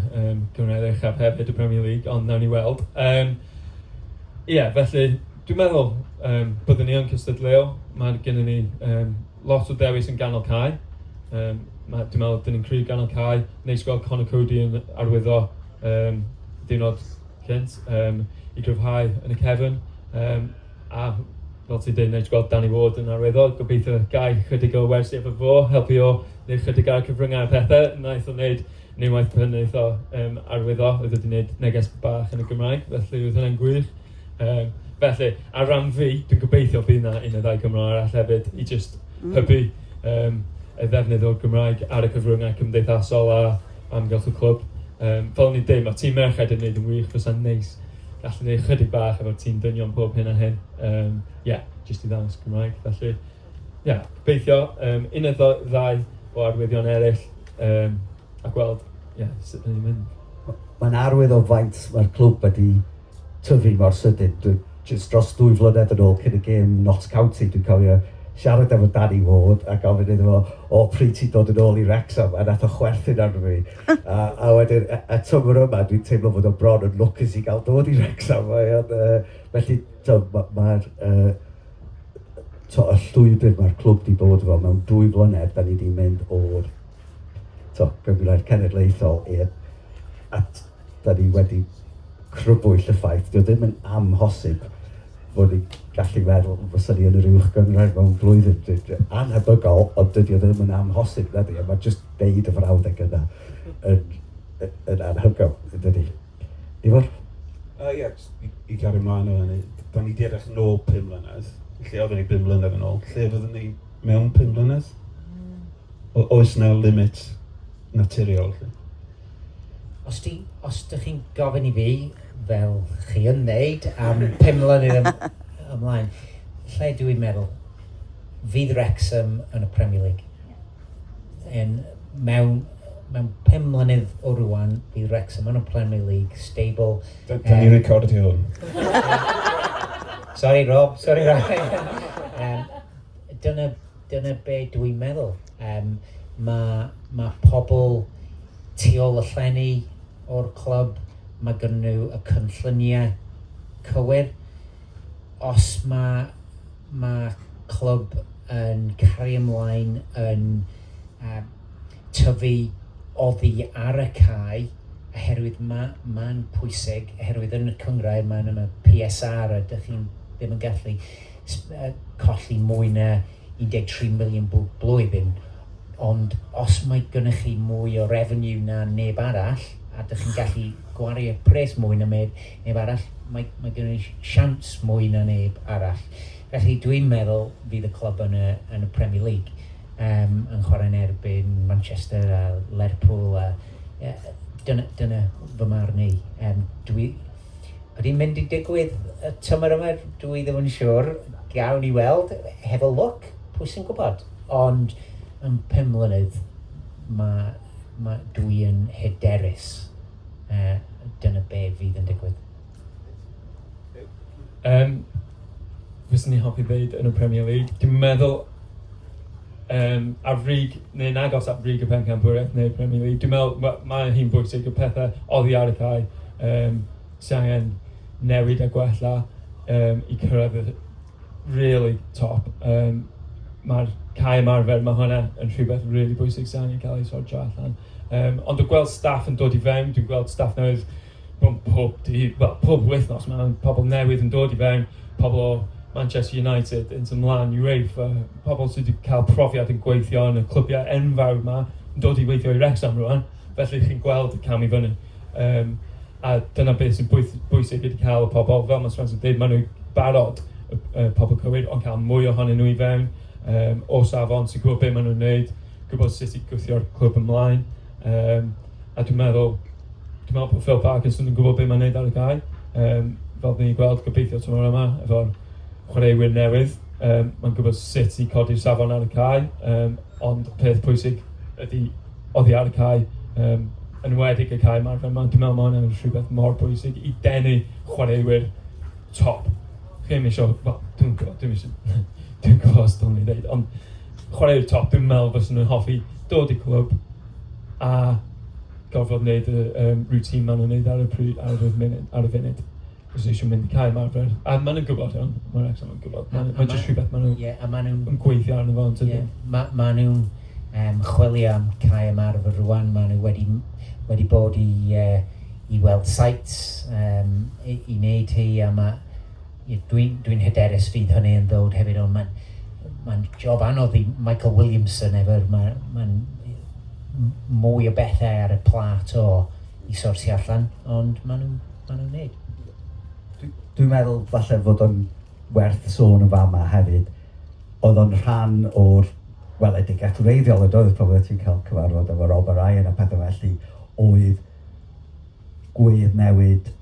Gynghrair Uchaf hefyd, y Premier League, ond nawn ni weld. Ie, yeah, felly dwi'n meddwl byddwn ni yn cystadleuol. Mae gennym ni lot o ddewis yn ganol cae. Dwi'n meddwl dyn ni'n cryf ganol cae. Neis gweld Conor Coady yn arwyddo diwrnod cynt i gryfhau yn y cefn. A fel ti'n dweud, neis gweld Danny Ward yn arwyddo. Gobeithio gai chydig o wersi efo fo, helpu o wneud chydig ar y cyfryngau a pethau. Wnaeth o wneud yn unwaith pan wnaeth o arwyddo, oedd wedi gwneud neges bach yn y Gymraeg, felly oedd hynny'n gwych. Felly, ar ran fi, dwi'n gobeithio bydd yna un neu ddau Gymro arall hefyd i just hybu y ddefnydd o'r Gymraeg ar y cyfryngau cymdeithasol a amgylch y clwb. Fel o'n i'n dweud, mae tîm merched yn gwneud yn wych, fysa'n neis gallu gwneud chydig bach efo'r tîm dynion pob hyn a hyn. Yeah, just i ddangos Cymraeg. Felly, yeah, gobeithio un neu ddau o arwyddion eraill a gweld, yeah, sut ni'n mynd. Mae'n arwydd o faint mae'r clwb wedi tyfu mor sydyn. Dwi, just dros 2 flynedd yn ôl cyn y gêm Notts County, dwi'n cofio siarad efo Danny Ward a gofyn iddo fo, "O, pryd ti'n dod yn ôl i Wrexham?" A nath o chwerthin arno fi. A wedyn, y tymor yma, dwi'n teimlo fod o bron yn lwcus i gael dod i Wrexham. Mae o'n, felly, to, mae'r to, y llwybr mae'r clwb di bod efo mewn 2 flynedd, da ni di mynd o'r to, gynghrair cenedlaethol i'r at da ni wedi crybwyll y ffaith, dio ddim yn amhosib fod ni gallu meddwl fysa ni yn yr uwch gynghrair mewn blwyddyn. Anhebygol, ond dydy o ddim yn amhosib, na di. A mae just deud y frawddeg yna yn anhygoel, dydy. Ifor? Ie, yeah, i gario ymlaen o hynny, da ni di edrych nôl 5 mlynedd. Lle oedden ni 5 mlynedd yn ôl? Lle fyddwn ni mewn 5 mlynedd? Oes na limit naturiol? Lle? Os dych chi'n gofyn i fi, fel chi yn neud, am 5 mlynedd ymlaen, lle dwi'n meddwl fydd Wrexham yn y Premier League? Mewn 5 mlynedd o rwan, fydd Wrexham yn y Premier League, stable. Da ni'n recordio hwn. Sorry Rob, sorry Rob. Dyna be dwi'n meddwl. Mae pobl tu ôl y llenni o'r clwb, mae gen nhw y cynlluniau cywir. Os mae clwb yn cario ymlaen yn tyfu oddi ar y cae, oherwydd mae'n pwysig, oherwydd yn y cynghrair mae'n yna PSR a dych chi'n ddim yn gallu colli mwy na 13 miliwn blwyddyn. Ond os mae gennych chi mwy o revenue na neb arall, a dych chi'n gallu gwario pres mwy na neb arall, mae gennych siawns mwy na neb arall. Felly dwi'n meddwl fydd y clwb yn y Premier League yn chwarae yn erbyn Manchester a Lerpwl a yeah, dyna fy marn i. Ydy'n mynd i digwydd y tymor yma? Dwi ddim yn siŵr. Gawn ni weld. Hefo lwc, pwy sy'n gwybod? Ond yn 5 mlynedd, ma dwi yn hyderus. Dyna be fydd yn digwydd. Fyswn ni hoffi ddeud yn y Premier League. Dwi'n meddwl ar frig, neu'n agos at frig y pencampwriaeth neu'r Premier League. Dwi'n meddwl mae hi'n bwysig y pethau oddi ar y cae sy'n angen newid a gwella i cyrraedd y really top. Mae'r cae ymarfer, mae hwnna yn rhywbeth really bwysig sy'n angen cael ei sortio allan. Ond dwi'n gweld staff yn dod i fewn, dwi'n gweld staff newydd bron pob dydd, well, pob wythnos, mae pobl newydd yn dod i fewn, pobl o Manchester United, Inter Milan, UEFA, pobl sydd wedi cael profiad yn gweithio yn y clybiau enfawr yma, yn dod i weithio i Wrexham rwan, felly chi'n gweld y cam i fyny. A dyna beth sy'n bwysig ydy cael y pobl, fel mae Spencer dweud, maen nhw'n barod y pobl cywir, ond cael mwy ohonyn nhw i fewn, o safon, sy'n gwybod beth maen nhw'n wneud, gwybod sut i gwthio'r clwb ymlaen. A dwi'n meddwl bod Phil Parkinson yn gwybod beth mae'n wneud ar y cae. Fel dyn ni'n gweld gobeithio tymor yma, efo'r chwaraewyr newydd. Mae'n gwybod sut i codi'r safon ar y cae, ond peth pwysig ydy oddi ar y cae, yn enwedig y cae ymarfer 'ma. Dwi'n meddwl mae hwnna'n rhywbeth mor bwysig i denu chwaraewyr top. Chi ddim isio, wel, dwi'n gwybod, dwi'n isio, dwi'n gwybod os dylwn i ddeud, ond chwaraewyr top, dwi'n meddwl fysen nhw'n hoffi dod i clwb a gorfod wneud y routine maen nhw'n wneud ar y pryd, ar y munud, ar y funud. Os eisiau mynd i cae ymarfer. A maen nhw'n gwybod hwn, mae'r Wrexham yn gwybod. Mae'n ma jyst rhywbeth maen nhw'n yeah, a ma nhw'n yn gweithio arno fo, yn yeah, ma nhw'n chwilio am cae ymarfer rwan. Maen nhw wedi bod i weld sites i wneud hi, a dwi'n hyderus fydd hynny yn ddod hefyd, ond mae'n ma job anodd i Michael Williamson efo'r, mae'n ma mwy o bethau ar y plat o i sortio allan, ond maen nhw'n ma nhw wneud. Dwi'n meddwl falle fod o'n werth sôn yn fama hefyd. Oedd o'n rhan o'r weledigaeth wreiddiol yn doedd, probably ti'n cael cyfarfod efo Robert Ryan a pethau felly, oedd gwedd newid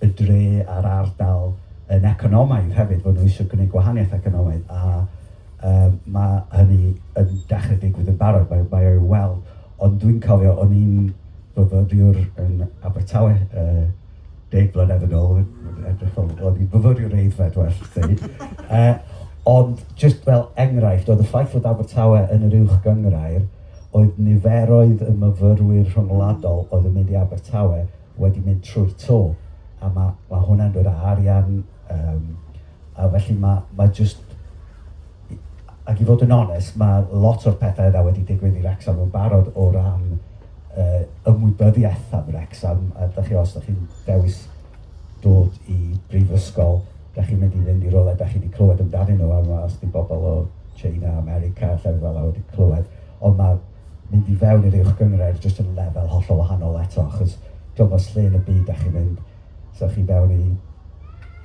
y dre a'r ardal yn economaidd hefyd, fod nhw eisiau gwneud gwahaniaeth economaidd, a mae hynny yn dechrau digwydd yn barod, mae o'i weld. Ond dwi'n cofio, o'n i'n fyfyriwr yn Abertawe 10 blynedd yn ôl, edrych fel, o'n i'n fyfyriwr aeddfed, well dweud. Ond just fel enghraifft, oedd y ffaith fod Abertawe yn yr uwch gynghrair, oedd niferoedd y myfyrwyr rhyngwladol oedd yn mynd i Abertawe wedi mynd trwy'r to. A mae hwnna'n dod â arian, a felly mae just. Ac i fod yn onest, mae lot o'r pethau yna wedi digwydd i Wrexham yn barod o ran ymwybyddiaeth am Wrexham. A dach chi, os ydych chi'n dewis dod i brifysgol, dach chi'n mynd i fynd i rywle dach chi wedi clywed amdanyn nhw, a ma, os di bobl o China, America, llefydd fel 'na wedi clywed. Ond mae mynd i fewn i'r uwch gynghrair jyst yn lefel hollol wahanol eto, achos dwi'n os lle yn y byd dach chi'n mynd, so chi fewn i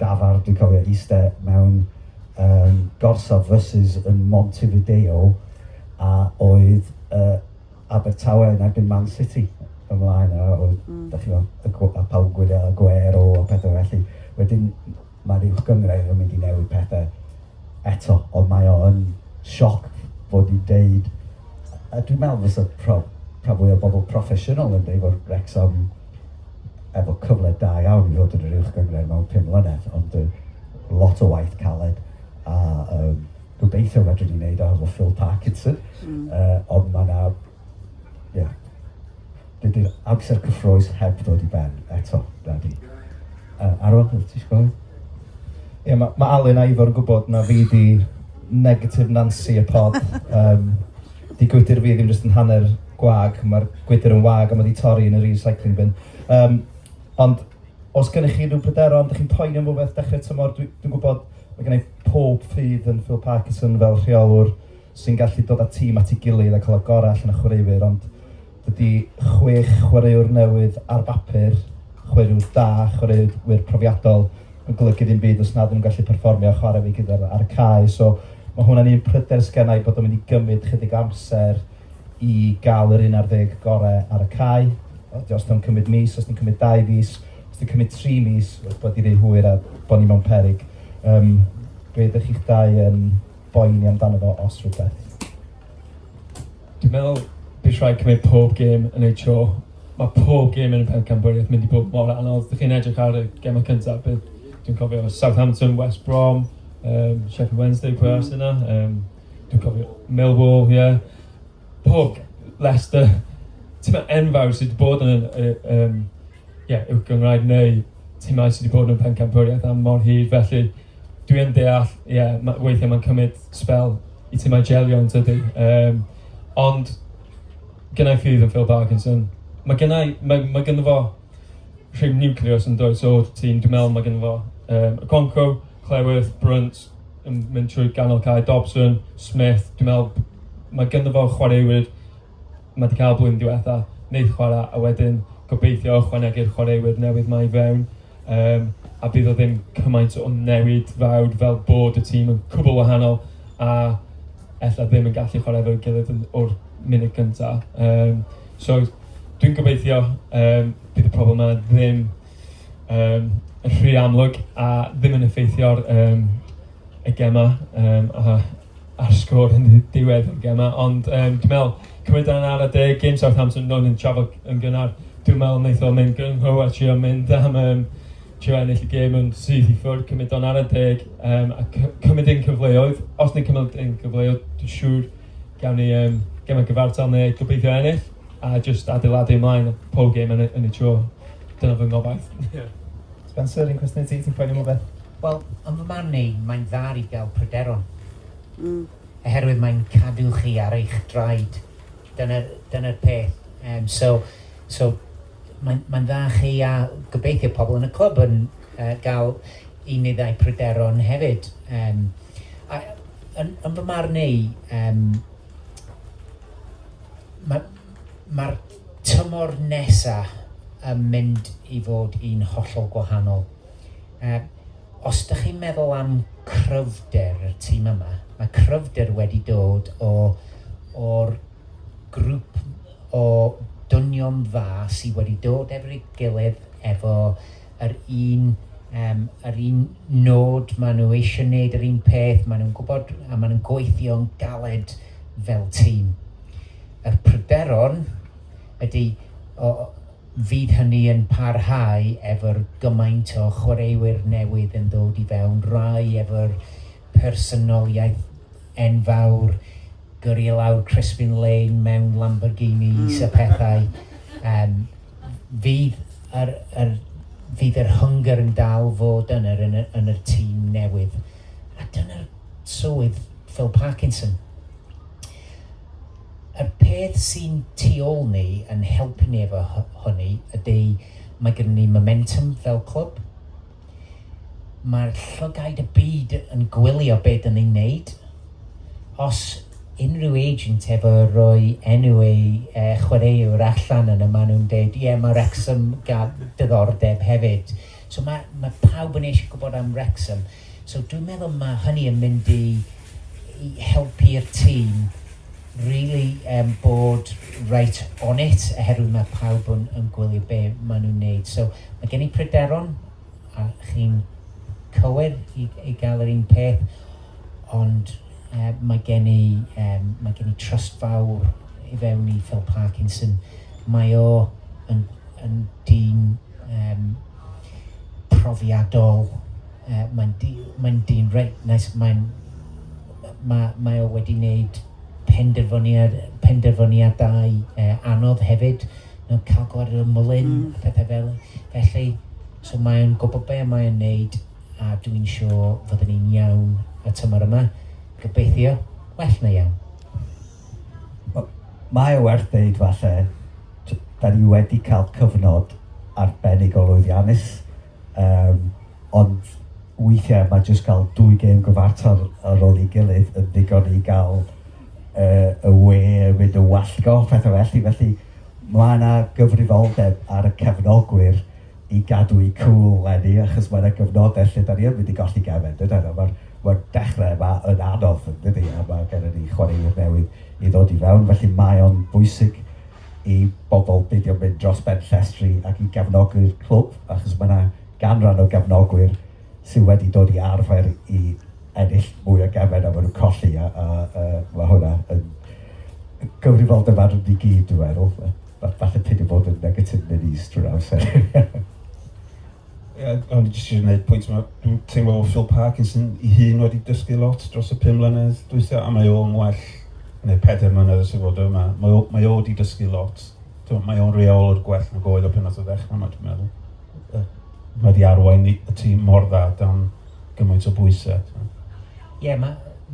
dafarn, dwi'n cofio eistedd mewn gorsaf fysus yn Montevideo, a oedd Abertawe yn erbyn Man City ymlaen, a oedd, dach chi'n gwbod, a pawb gwylio Aguero a pethau felly. Wedyn mae'r uwch gynghrair yn mynd i newid pethau eto, ond mae o yn sioc fod i deud, a dwi'n meddwl fysa rhan fwy o bobl proffesiynol yn deud fod Wrexham efo cyfle da iawn i fod yn yr uwch gynghrair mewn 5 mlynedd, ond lot o waith caled a gobeithio fedrwn ni wneud o efo Phil Parkinson, ond mae yna, ie, dydy'r amser cyffrous heb ddod i ben eto, na di. Arwel, ti eisiau gofyn? Ie, ma Alun a Ifor yn gwybod na fi di negative Nancy y pod. Di gwydr fi ddim jyst yn hanner gwag, mae'r gwydr yn wag a mae di torri yn y recycling bin. Ond os gennych chi rhyw pryderon, ydych chi'n poeni am rhywbeth dechrau tymor, dwi gwybod mae gen i pob ffydd yn Phil Parkinson fel rheolwr sy'n gallu dod â tîm at ei gilydd a cael y gorau allan o chwaraewyr, ond dydy 6 chwaraewr newydd ar bapur, chwaraewyr da, chwaraewyr profiadol, yn golygu ddim byd os nad nhw'n gallu perfformio a chwarae fi gyda'r ar y cae. So mae hwnna'n un pryder sgenna i bod o'n mynd i gymryd chydig amser i gael yr 11 gorau ar y cae. Os dwi'n cymryd mis, os dwi'n cymryd 2 fis, os dwi'n cymryd 3 mis, bod i rhy hwyr a bod ni mewn peryg. Be ydych chi'ch dau yn boeni amdano fo os rhywbeth? Dwi'n meddwl bydd rhaid cymryd pob gêm yn ei tro. Mae pob gêm yn y pencampwriaeth mynd i bod mor anodd. Dych chi'n edrych ar y gemau cyntaf, bydd, dwi'n cofio Southampton, West Brom, Sheffield Wednesday, pwy arall yna? Dwi'n cofio Millwall, ie. Yeah. Pob, Leicester, tîmau enfawr sydd wedi bod yn yeah, uwch gynghrair neu tîmau sydd wedi bod yn pencampwriaeth am mor hir, felly dwi yn deall, ie, yeah, weithiau mae'n cymryd spel i tîmau gelio yn tydi. Ond gynna i ffydd yn Phil Parkinson. Mae gynno fo rhyw nucleus yn dod o'r tîm, dwi'n meddwl mae gynno fo Okonkwo, Cleworth, Brunt, yn mynd trwy ganol cae, Dobson, Smith, dwi'n meddwl mae gynno fo chwaraewyr mae wedi cael blwyddyn diwetha, wneud chwarae, a wedyn gobeithio ychwanegu'r chwaraewyr newydd ma i fewn. A bydd o ddim cymaint o newid fawr fel bod y tîm yn cwbl wahanol a ella ddim yn gallu chwarae efo'i gilydd o'r munud cyntaf. So dwi'n gobeithio bydd y problem yma ddim yn rhy amlwg a ddim yn effeithio'r y gema um, a, a'r sgôr yn diwedd y gema. Ond dwi'n meddwl, cymryd yn ar y deg, game Southampton, nhw'n yn trafod yn gynnar, dwi'n meddwl wnaeth o mynd gung-ho a trio mynd am trio ennill y gêm yn syth i ffwrdd, cymryd o'n ar y deg a cymryd un cyfleoedd. Os ni'n cymryd un cyfleoedd, dwi'n siŵr gawn ni gemau gyfartal neu gobeithio ennill a just adeiladu ymlaen pob gêm yn y tro. Dyna fy ngobaith. Yeah. Spencer, un cwestiwn i ti, ti'n poeni am rhywbeth? Wel, yn fy marn i, mae'n dda i gael pryderon. Oherwydd mae'n cadw chi ar eich draed. Dyna'r dyna peth. So mae'n mae dda chi a gobeithio pobl yn y clwb yn gael un neu ddau pryderon hefyd. A yn fy marn i, mae'r ma tymor nesaf yn mynd i fod un hollol gwahanol. Os ydych chi'n meddwl am cryfder y tîm yma, mae cryfder wedi dod o'r grŵp o dynion dda sydd wedi dod efo'i gilydd efo yr un nod, maen nhw eisiau gwneud yr un peth, maen nhw'n gwybod a maen nhw'n gweithio'n galed fel tîm. Yr pryderon ydy fydd hynny yn parhau efo'r gymaint o chwaraewyr newydd yn dod i fewn, rai efo'r personoliaeth enfawr, gyrru lawr Crispin Lane mewn Lamborghinis a pethau. Fydd yr hunger yn dal fod yn yr tîm newydd. A dyna'r swydd Phil Parkinson. Y peth sy'n tu ôl ni yn helpu ni efo hynny ydy mae gennym ni momentum fel clwb. Mae'r llygaid y byd yn gwylio beth dyn ni'n neud. Os unrhyw agent efo roi enw ei chwaraewr allan yna, maen nhw'n dweud, "Ie, yeah, mae Wrexham gael diddordeb hefyd." So mae pawb yn eisiau gwybod am Wrexham. So dwi'n meddwl mae hynny yn mynd i helpu'r tîm really bod right on it, oherwydd mae pawb yn gwylio be maen nhw'n neud. So mae gen i pryderon, a chi'n cywir i gael yr un peth, ond mae gen i trust fawr i fewn i Phil Parkinson. Mae o yn dyn profiadol, mae'n dyn reit nice, mae o wedi wneud penderfyniadau anodd hefyd, cael gwared o Mullin, pethau fel felly. So mae'n gwybod be mae'n neud a dwi'n siŵr fyddwn ni'n iawn y tymor yma. Gobeithio, well na iawn. Mae o werth deud falle, da ni wedi cael cyfnod arbennig o lwyddiannus, ond weithiau mae jyst cael dwy gêm gyfartal ar ôl ei gilydd yn ddigon i gael y we yn mynd yn wallgo, pethau felly. Felly mae yna gyfrifoldeb ar y cefnogwyr i gadw i cool leni, achos mae yna gyfnodau lle da ni yn mynd i golli gemau, dydan? Mae'r ma dechrau yma yn anodd, yn dydi? A mae gennym ni chwaraewyr newydd i ddod i fewn, felly mae o'n bwysig i bobl beidio mynd dros ben llestri ac i gefnogi'r clwb, achos mae yna ganran o gefnogwyr sydd wedi dod i arfer i ennill mwy o gemau na maen nhw'n colli, a mae hwnna yn gyfrifoldeb arno ni gyd, dwi'n meddwl. Falle peidio bod yn negative minis drwy'r amser. Ie, ond jyst eisiau gwneud pwynt yma, dwi'n teimlo bod Phil Parkinson i hun wedi dysgu lot dros y 5 mlynedd dwytha, a mae o'n well, neu 4 mlynedd ers i fod yma, mae o wedi dysgu lot. Mae o'n reolwr gwell nag oedd o pan nath o ddechrau yma, dwi'n meddwl. Mae wedi arwain y tîm mor dda dan gymaint o bwysau. Ie, yeah,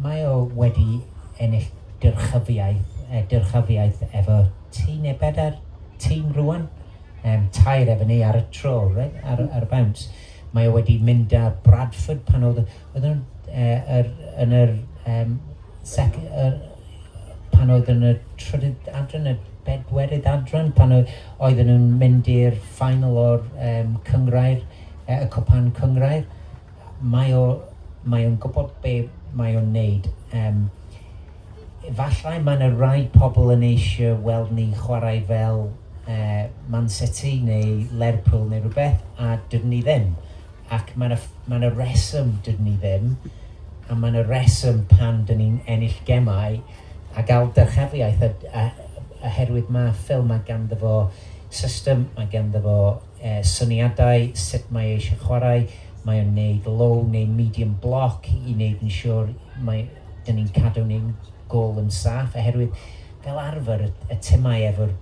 mae o wedi ennill dyrchafiaeth efo tri neu bedair tîm rwan. Tair efo ni ar y tro, right? Ar y bounce. Mae o wedi mynd â Bradford pan oedd yn, yn yr sec, pan oedd yn y trydydd adran, y bedwerydd adran, pan oedden nhw'n mynd i'r final o'r cyngrair, y cwpan cyngrair. Mae o'n gwybod be mae o'n neud. Efallai mae yna rai pobl yn eisiau weld ni chwarae fel Man City neu Lerpwl neu rhywbeth, a dydyn ni ddim. Ac mae yna ma reswm dydyn ni ddim. A mae yna reswm pan dyn ni'n ennill gemau a gael dyrchafiaeth, oherwydd mae Phil, mae ganddo fo system, mae ganddo fo syniadau sut mae eisiau chwarae, mae o'n neud low neu medium block i wneud yn siŵr mae dyn ni'n cadw ni'n gôl yn saff, oherwydd fel arfer y, y timau efo'r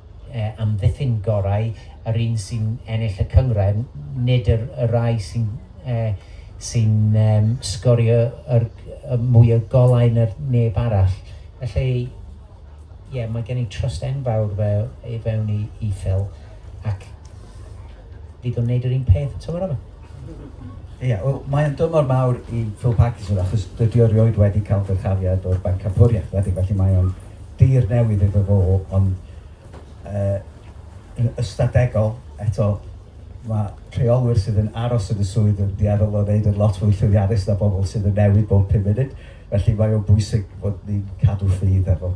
amddiffyn gorau, yr un sy'n ennill y cynghrair, nid yr, y rai sy'n sy'n sgorio yr, y mwy o golau na'r neb arall. Felly, ie, yeah, mae gen i trust enfawr fel, i fewn i Phil, ac fydd o'n neud yr un peth y tymor yma. Ie, yeah, well, mae'n dymor mawr i Phil Parkinson achos dydy o erioed wedi cael dyrchafiad o'r bencampwriaeth wedi, felly mae o'n dir newydd iddo fo, ond yn ystadegol, eto, mae rheolwyr sydd yn aros yn y swydd yn dueddol o wneud yn lot fwy llwyddiannus na bobl sydd yn newid bob 5 munud. Felly mae o'n bwysig bod ni'n cadw ffydd efo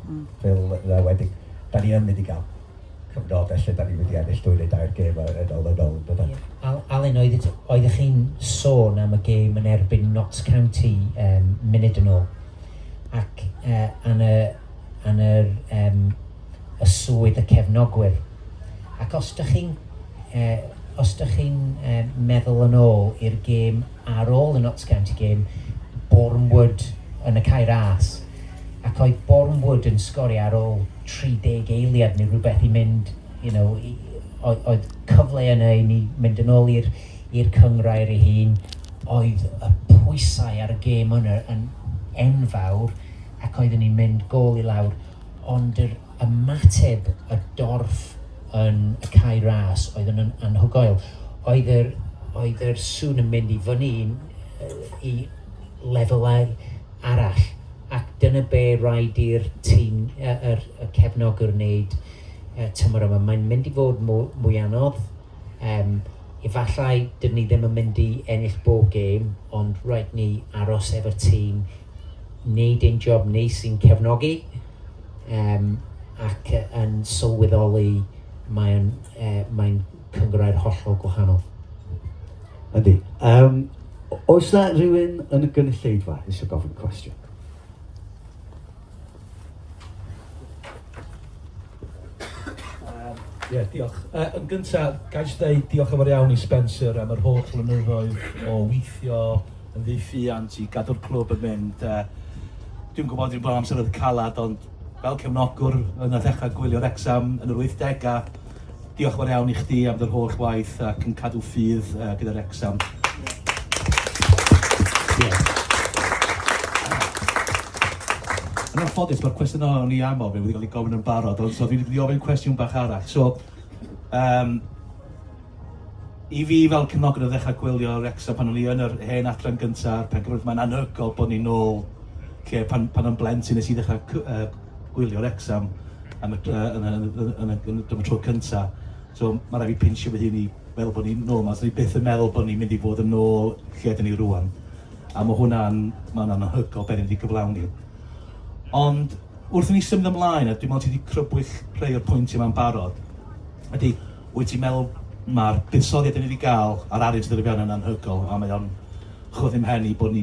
Phil yn enwedig. Da ni yn mynd i gael cyfnodau lle da ni'n mynd i ennill 2 neu 3 gêm yn ôl yn ôl. Yeah. Alun, oeddech chi'n sôn am y gêm yn erbyn Notts County munud yn ôl, ac yn y swydd y cefnogwyr. Ac os ydych chi'n meddwl yn ôl i'r gêm ar ôl y Notts County game, Boreham Wood yn y Cae Ras, ac oedd Boreham Wood yn sgorio ar ôl 30 eiliad neu rhywbeth i mynd, oedd cyfle yna i ni mynd yn ôl i'r cynghrair ei hun, oedd y pwysau ar y gêm yna yn enfawr, ac oedden ni'n mynd gôl i lawr, ond yr ymateb y dorf yn y Cae Ras oedd yn anhygoel. Oedd yr sŵn yn mynd i fyny i lefelau arall, ac dyna be rhaid i'r tîm, y cefnogwr wneud tymor yma. Mae'n mynd i fod mwy anodd. Efallai dyn ni ddim yn mynd i ennill bob gêm, ond rhaid ni aros efo'r tîm, wneud ein job ni sy'n cefnogi, ac yn sylweddoli mae'n cynghrair hollol gwahanol. Yndi. Oes na rhywun yn y gynulleidfa eisiau gofyn cwestiwn? Ie, diolch. Yn gyntaf, ga i jyst ddeud diolch yn fawr iawn i Spencer am yr holl flynyddoedd o weithio yn ddiffuant i gadw'r clwb yn mynd. Dwi'n gwybod dwi'n bod amser oedd calad, ond fel cefnogwr yn y ddechrau gwylio Wrecsam yn yr 80au, diolch yn fawr iawn i chdi am dy holl waith ac yn cadw ffydd gyda Wrecsam. Yn anffodus, mae'r cwestiwn o'n i am ofyn wedi cael ei gofyn yn barod, ond so dwi'n mynd i ofyn cwestiwn bach arall. So, i fi fel cefnogwr o ddechrau gwylio Wrecsam pan o'n i yn yr hen adran gyntaf, Pencampwriaeth, mae'n anhygoel bod ni'n ôl lle pan o'n blentyn nes i ddechrau gwylio Wrecsam am y tro cyntaf. So mae rhaid fi pinsio fy hun i feddwl bod ni'n ôl 'ma. So ni byth yn meddwl bod ni'n mynd i fod yn ôl lle ydyn ni rŵan. A mae hwnna'n anhygoel beth ni wedi gyflawni. Ond wrth i ni symud ymlaen, a dwi'n meddwl ti wedi crybwyll rhai o'r pwyntiau yma'n barod, ydy, wyt ti'n meddwl mae'r buddsoddiad ni wedi gael a'r arian sydd wedi fewn yn anhygoel, a mae o'n chwythu mhen i bod ni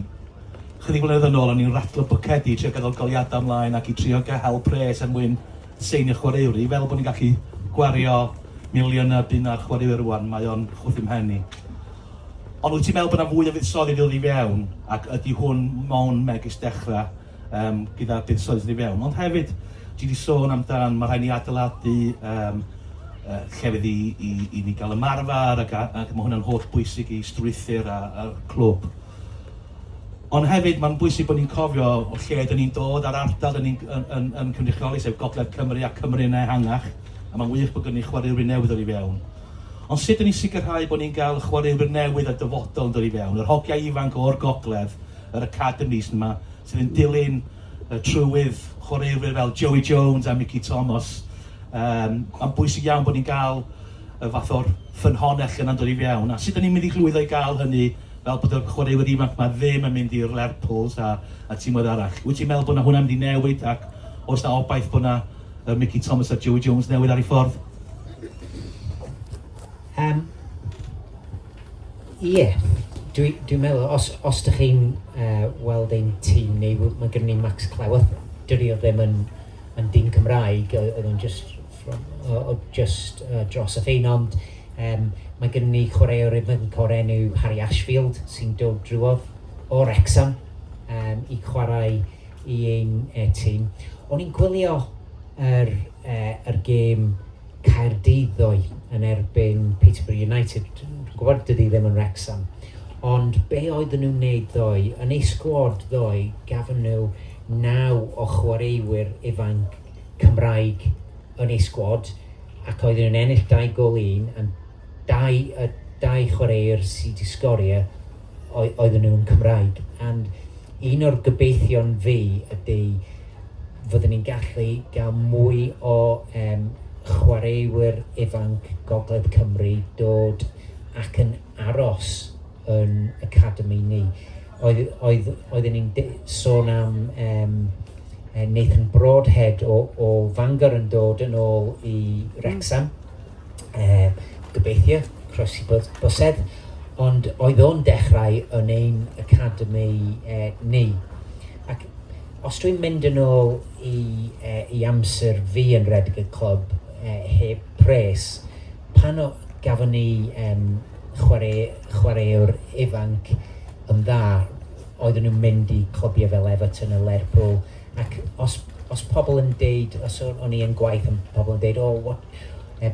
chydig flynyddoedd yn ôl, o'n i'n ratlo bwcedi, trio gadael goliadau ymlaen ac i trio gael hel pres er mwyn seinio chwaraewr, i feddwl bod ni'n gallu gwario miliynau bunna ar chwaraewyr rŵan, mae o'n chwythu mhen i. Ond wyt ti'n meddwl bod yna fwy o fuddsoddi ddod i fewn, ac ydy hwn mewn megis dechrau gyda'r buddsoddi sydd i fewn. Ond hefyd, ti wedi sôn amdan, mae rhaid ni adeiladu llefydd i ni gael ymarfer, ac mae hwnna'n holl bwysig i strwythur a'r clwb. Ond hefyd, mae'n bwysig bod ni'n cofio o lle ydyn ni'n dod a'r ardal ydyn ni'n yn cynrychioli, sef Gogledd Cymru a Cymru yn ehangach, a mae'n wych bod gen ni chwaraewyr newydd dod i fewn. Ond sut ydyn ni'n sicrhau bod ni'n gael chwaraewyr newydd a dyfodol yn dod i fewn? Yr hogiau ifanc o'r Gogledd, yr academies yma, sydd yn dilyn y trywydd chwaraewyr fel Joey Jones a Mickey Thomas. Mae'n bwysig iawn bod ni'n gael y fath o'r ffynhonnell yna'n dod i fewn. A sut ydyn ni'n mynd i llwyddo i gael hynny fel bod y chwaraewyr ifanc yma ddim yn mynd i'r Lerpwls a tîmoedd arall? Wyt ti'n meddwl bod na hwnna'n mynd i newid ac oes na obaith bod na Mickey Thomas a Joey Jones newydd ar ei ffordd? Ie, yeah. Dwi'n dwi meddwl, os ydych chi'n weld ein tîm ni, mae gennym ni Max Cleworth, dydy o ddim yn dyn Cymraeg, oedd o'n just, from, just dros y ffin, ond mae gennym ni chwaraewr ifanc o'r enw Harry Ashfield sy'n dod drwodd o Wrexham i chwarae i ein tîm. O'n i'n gwylio yr gêm Caerdydd ddoe yn erbyn Peterborough United. Dwi'n gwybod dydy ddim yn Wrexham. Ond be oedden nhw'n wneud ddoe, yn eu sgwad ddoe, gafon nhw 9 o chwaraewyr ifanc Cymraeg yn eu sgwad, ac oedden nhw'n ennill 2 gôl i 1, a dau chwaraewr sydd wedi sgorio oedden nhw'n Cymraeg. And un o'r gobeithion fi ydy fyddwn ni'n gallu gael mwy o chwaraewyr ifanc Gogledd Cymru dod ac yn aros yn academy ni. Oedden ni'n sôn am Nathan Broadhead o Fangor yn dod yn ôl i Wrexham. Gobeithio, croesi bysedd. Ond oedd o'n dechrau yn ein academy ni. Ac os dwi'n mynd yn ôl i amser fi yn redeg y clwb heb pres, pan gafon ni chwaraewr ifanc yn dda, oedden nhw'n mynd i clybiau fel Everton a Lerpwl. Ac os pobl yn deud, os o'n i yn gwaith yn pobl yn deud, "Oh, what,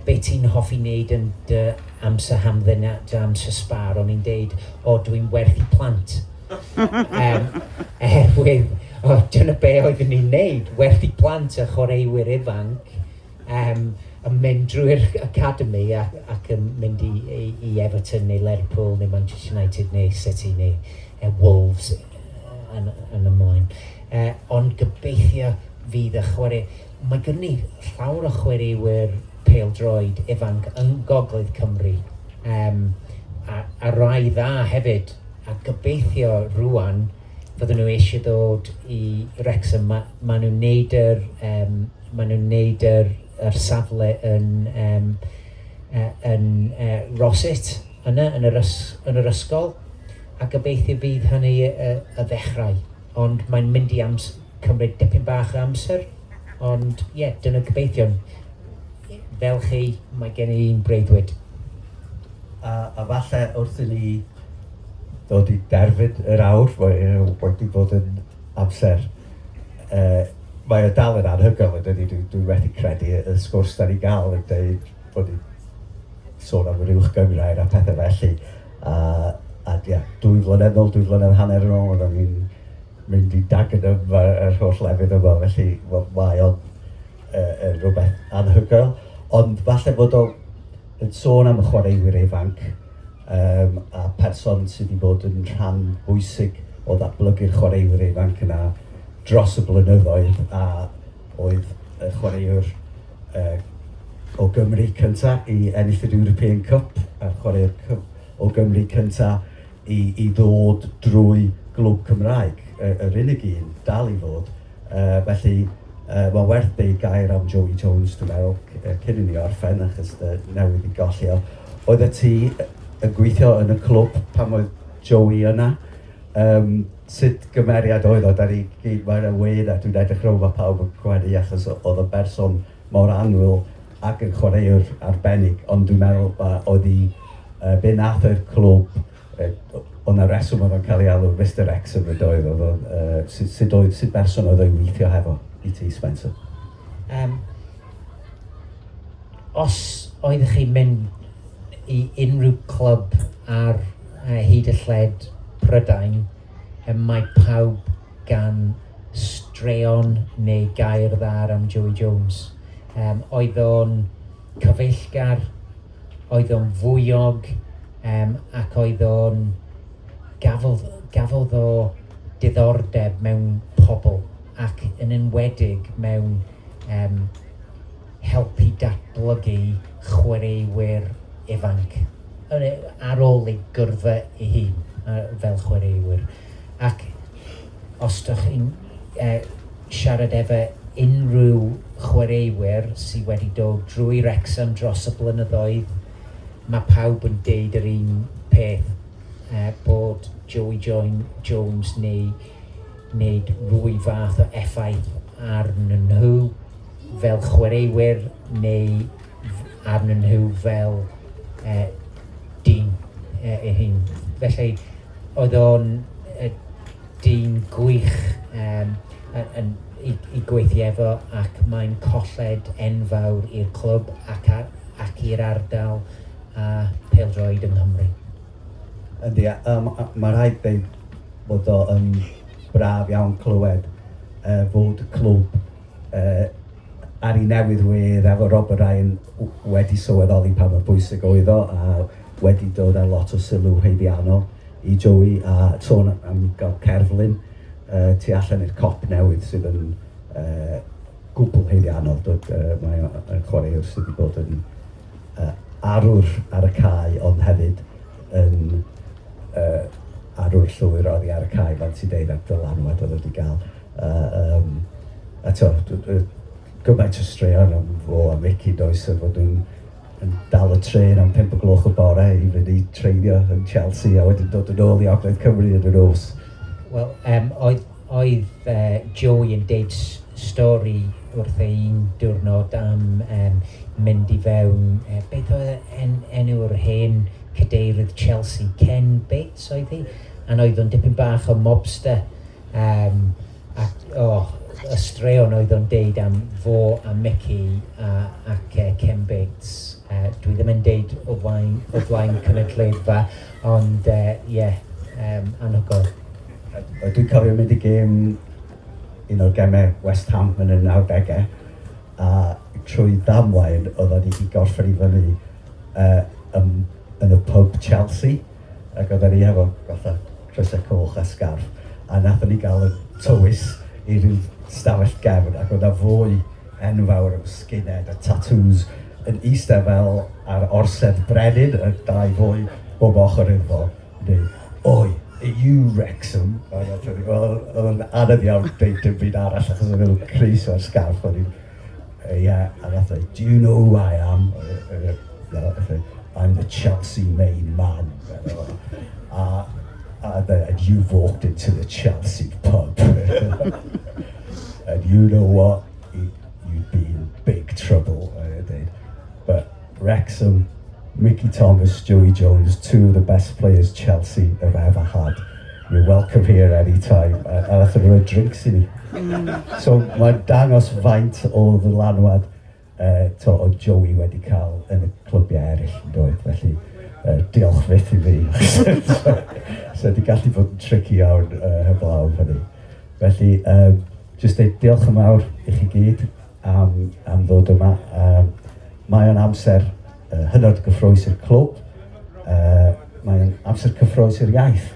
be ti'n hoffi wneud yn dy amser hamdden a dy amser sbar?" O'n i'n deud, "O, dwi'n werthu plant." Oherwydd, oh, dyna be oeddwn ni'n neud, werthu plant a chwaraewyr ifanc yn mynd drwy'r academy ac yn mynd i Everton neu Lerpwl neu Manchester United neu City neu Wolves yn ymlaen. Ond gobeithio fydd y chwarae... Mae gen ni llawer o chwaraewyr pêl-droed ifanc yn Gogledd Cymru a rai dda hefyd, a gobeithio rwan fydden nhw eisiau dod i Wrexham. Ma nhw'n neud yr safle yn Rossett yna yn yr ysgol, a gobeithio bydd hynny y ddechrau. Ond mae'n mynd i cymryd dipyn bach o amser, ond ie, yeah, dyna gobeithion. Fel chi, mae gen i un breuddwyd. A falle wrth i ni ddod i derfyn yr awr, mae wedi bod yn amser. Mae o dal yn anhygoel, yn dydi? Dwi wedi credu y sgwrs da ni gael yn dweud bod ni sôn am yr uwch gynghrair a pethau felly. A ia, 2 flynedd nôl, 2 flynedd hanner yn ôl, oedden ni'n mynd i Dagenham a'r holl lefydd yma, felly wel, mae o'n rhywbeth anhygoel. Ond falle fod o yn sôn am y chwaraewyr ifanc a person sydd wedi bod yn rhan bwysig o ddatblygu'r chwaraewyr ifanc yna dros y blynyddoedd a oedd y chwaraewr o Gymru cynta i ennill yr European Cup a'r chwaraewr o Gymru cynta i ddod drwy glwb Cymraeg, yr unig un dal i fod. Felly mae'n werth deud gair am Joey Jones, dwi'n meddwl, cyn i ni orffen, achos newydd i golli o. Oeddet ti yn gweithio yn y clwb pan oedd Joey yna? Sut gymeriad oedd o? Da ni gyd, mae'n y wên a dwi'n edrych rownd, mae pawb yn gwenu achos oedd y berson mor annwyl ac yn chwaraewr arbennig, ond dwi'n meddwl oedd hi, be nath o'r clwb, oedd 'na reswm oedd o'n cael ei alw Mr Wrexham yn doedd, oedd o'n, sut berson oedd o'n weithio hefo i ti, Spencer? Os oeddech chi'n mynd i unrhyw clwb ar hyd y lled Prydain, mae pawb gan straeon neu gair dda am Joey Jones. Oedd o'n cyfeillgar, oedd o'n fywiog, ac oedd o'n gafodd o diddordeb mewn pobl ac yn enwedig mewn helpu datblygu chwaraewyr ifanc ar ôl ei gyrfa ei hun fel chwaraewyr. Ac os ydych chi'n siarad efo unrhyw chwaraewyr sydd wedi dod drwy Wrexham dros y blynyddoedd, mae pawb yn deud yr un peth, bod Joey Jones neu wneud rwy fath o effaith arnyn nhw fel chwaraewyr neu arnyn nhw fel dyn ei hun. Felly oedd o'n dyn gwych i gweithio efo ac mae'n colled enfawr i'r clwb ac i'r ardal a pêl-droed yng Nghymru. Yndi, mae rhaid dweud bod o yn braf iawn clywed fod y clwb ar ei newydd wedd efo Robert Ryan wedi sylweddoli pa mor bwysig oedd o a wedi dod â lot o sylw haeddiannol i Joey a sôn am gael cerflun tu allan i'r Kop newydd sydd yn gwbl haeddiannol. Mae o'n chwaraewr sydd wedi bod yn arwr ar y cae, ond hefyd yn arwr llwyr oddi ar y cae, fel ti'n deud, a'r dylanwad oedd wedi gael. A to, gymaint o straeon am fo a Mickey does, a fod nhw'n yn dal y trên am 5 o gloch y bore i fynd i treinio yn Chelsea a wedyn dod yn ôl i Ogledd Cymru yn y nos. Wel, oedd Joey yn deud stori wrth ei un diwrnod am mynd i fewn, beth oedd enw'r hen cadeirydd Chelsea, Ken Bates oedd hi? A oedd o'n dipyn bach o mobster. Ac, oh, y straeon oedd o'n deud am fo a Mickey ac Ken Bates. Dwi ddim yn deud o flaen cynulleidfa, ond ie, yeah, anhygoel. Dwi'n cofio mynd i gêm, un o'r gemau West Ham yn y 90au, a trwy ddamwain oedden ni wedi gorffen i fyny yn y pub Chelsea, ac oedden ni efo fatha crysau coch a sgarff, a nathon ni gael y tywys i ryw stafell gefn, ac oedd 'na foi enfawr o skinhead a tattoos yn eistedd fel ar orsedd brenin, y dau foi bob ochr iddo fo, yn dweud, "Oi, are you Wrexham?" A wel, oedd o'n anodd iawn deud dim byd arall achos oedd nhw'n crys o'r sgarff. O'n i'n, "Yeah," a nath o, "Do you know who I am?" "No," I said, "I'm the Chelsea main man." A, "And you've walked into the Chelsea pub. And you know what? You'd be in big trouble." But Wrexham, Mickey Thomas, Joey Jones, two of the best players Chelsea have ever had. You're welcome here anytime." A nath nhw rhoi drinks i ni. So mae'n dangos faint o ddylanwad to, o Joey wedi cael yn y clybiau eraill yn doedd. Felly, diolch fyth i fi. So wedi gallu bod yn tricky iawn heblaw am hynny. Felly, jyst deud diolch yn fawr i chi gyd am ddod yma. Mae o'n amser hynod gyffrous i'r clwb. Mae o'n amser cyffrous i'r iaith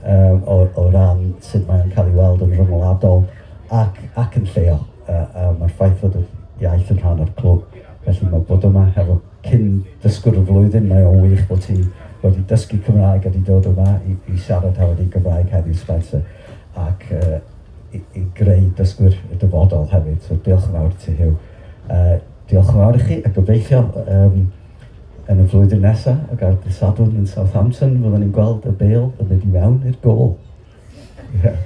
o ran sut mae'n cael ei weld yn rhyngwladol ac yn lleol. Mae'r ffaith fod y iaith yn rhan o'r clwb. Felly mae bod yma hefo cyn dysgwr y flwyddyn, mae o'n wych bod ti wedi dysgu Cymraeg a wedi dod yma i siarad hefo ni Gymraeg heddiw, Spencer, ac i greu dysgwyr y dyfodol hefyd. So diolch yn fawr ti, Huw. Diolch yn fawr i chi a gobeithio yn y flwyddyn nesaf ac ar dydd Sadwrn yn Southampton fyddwn ni'n gweld y bêl yn mynd i mewn i'r gôl. Yeah.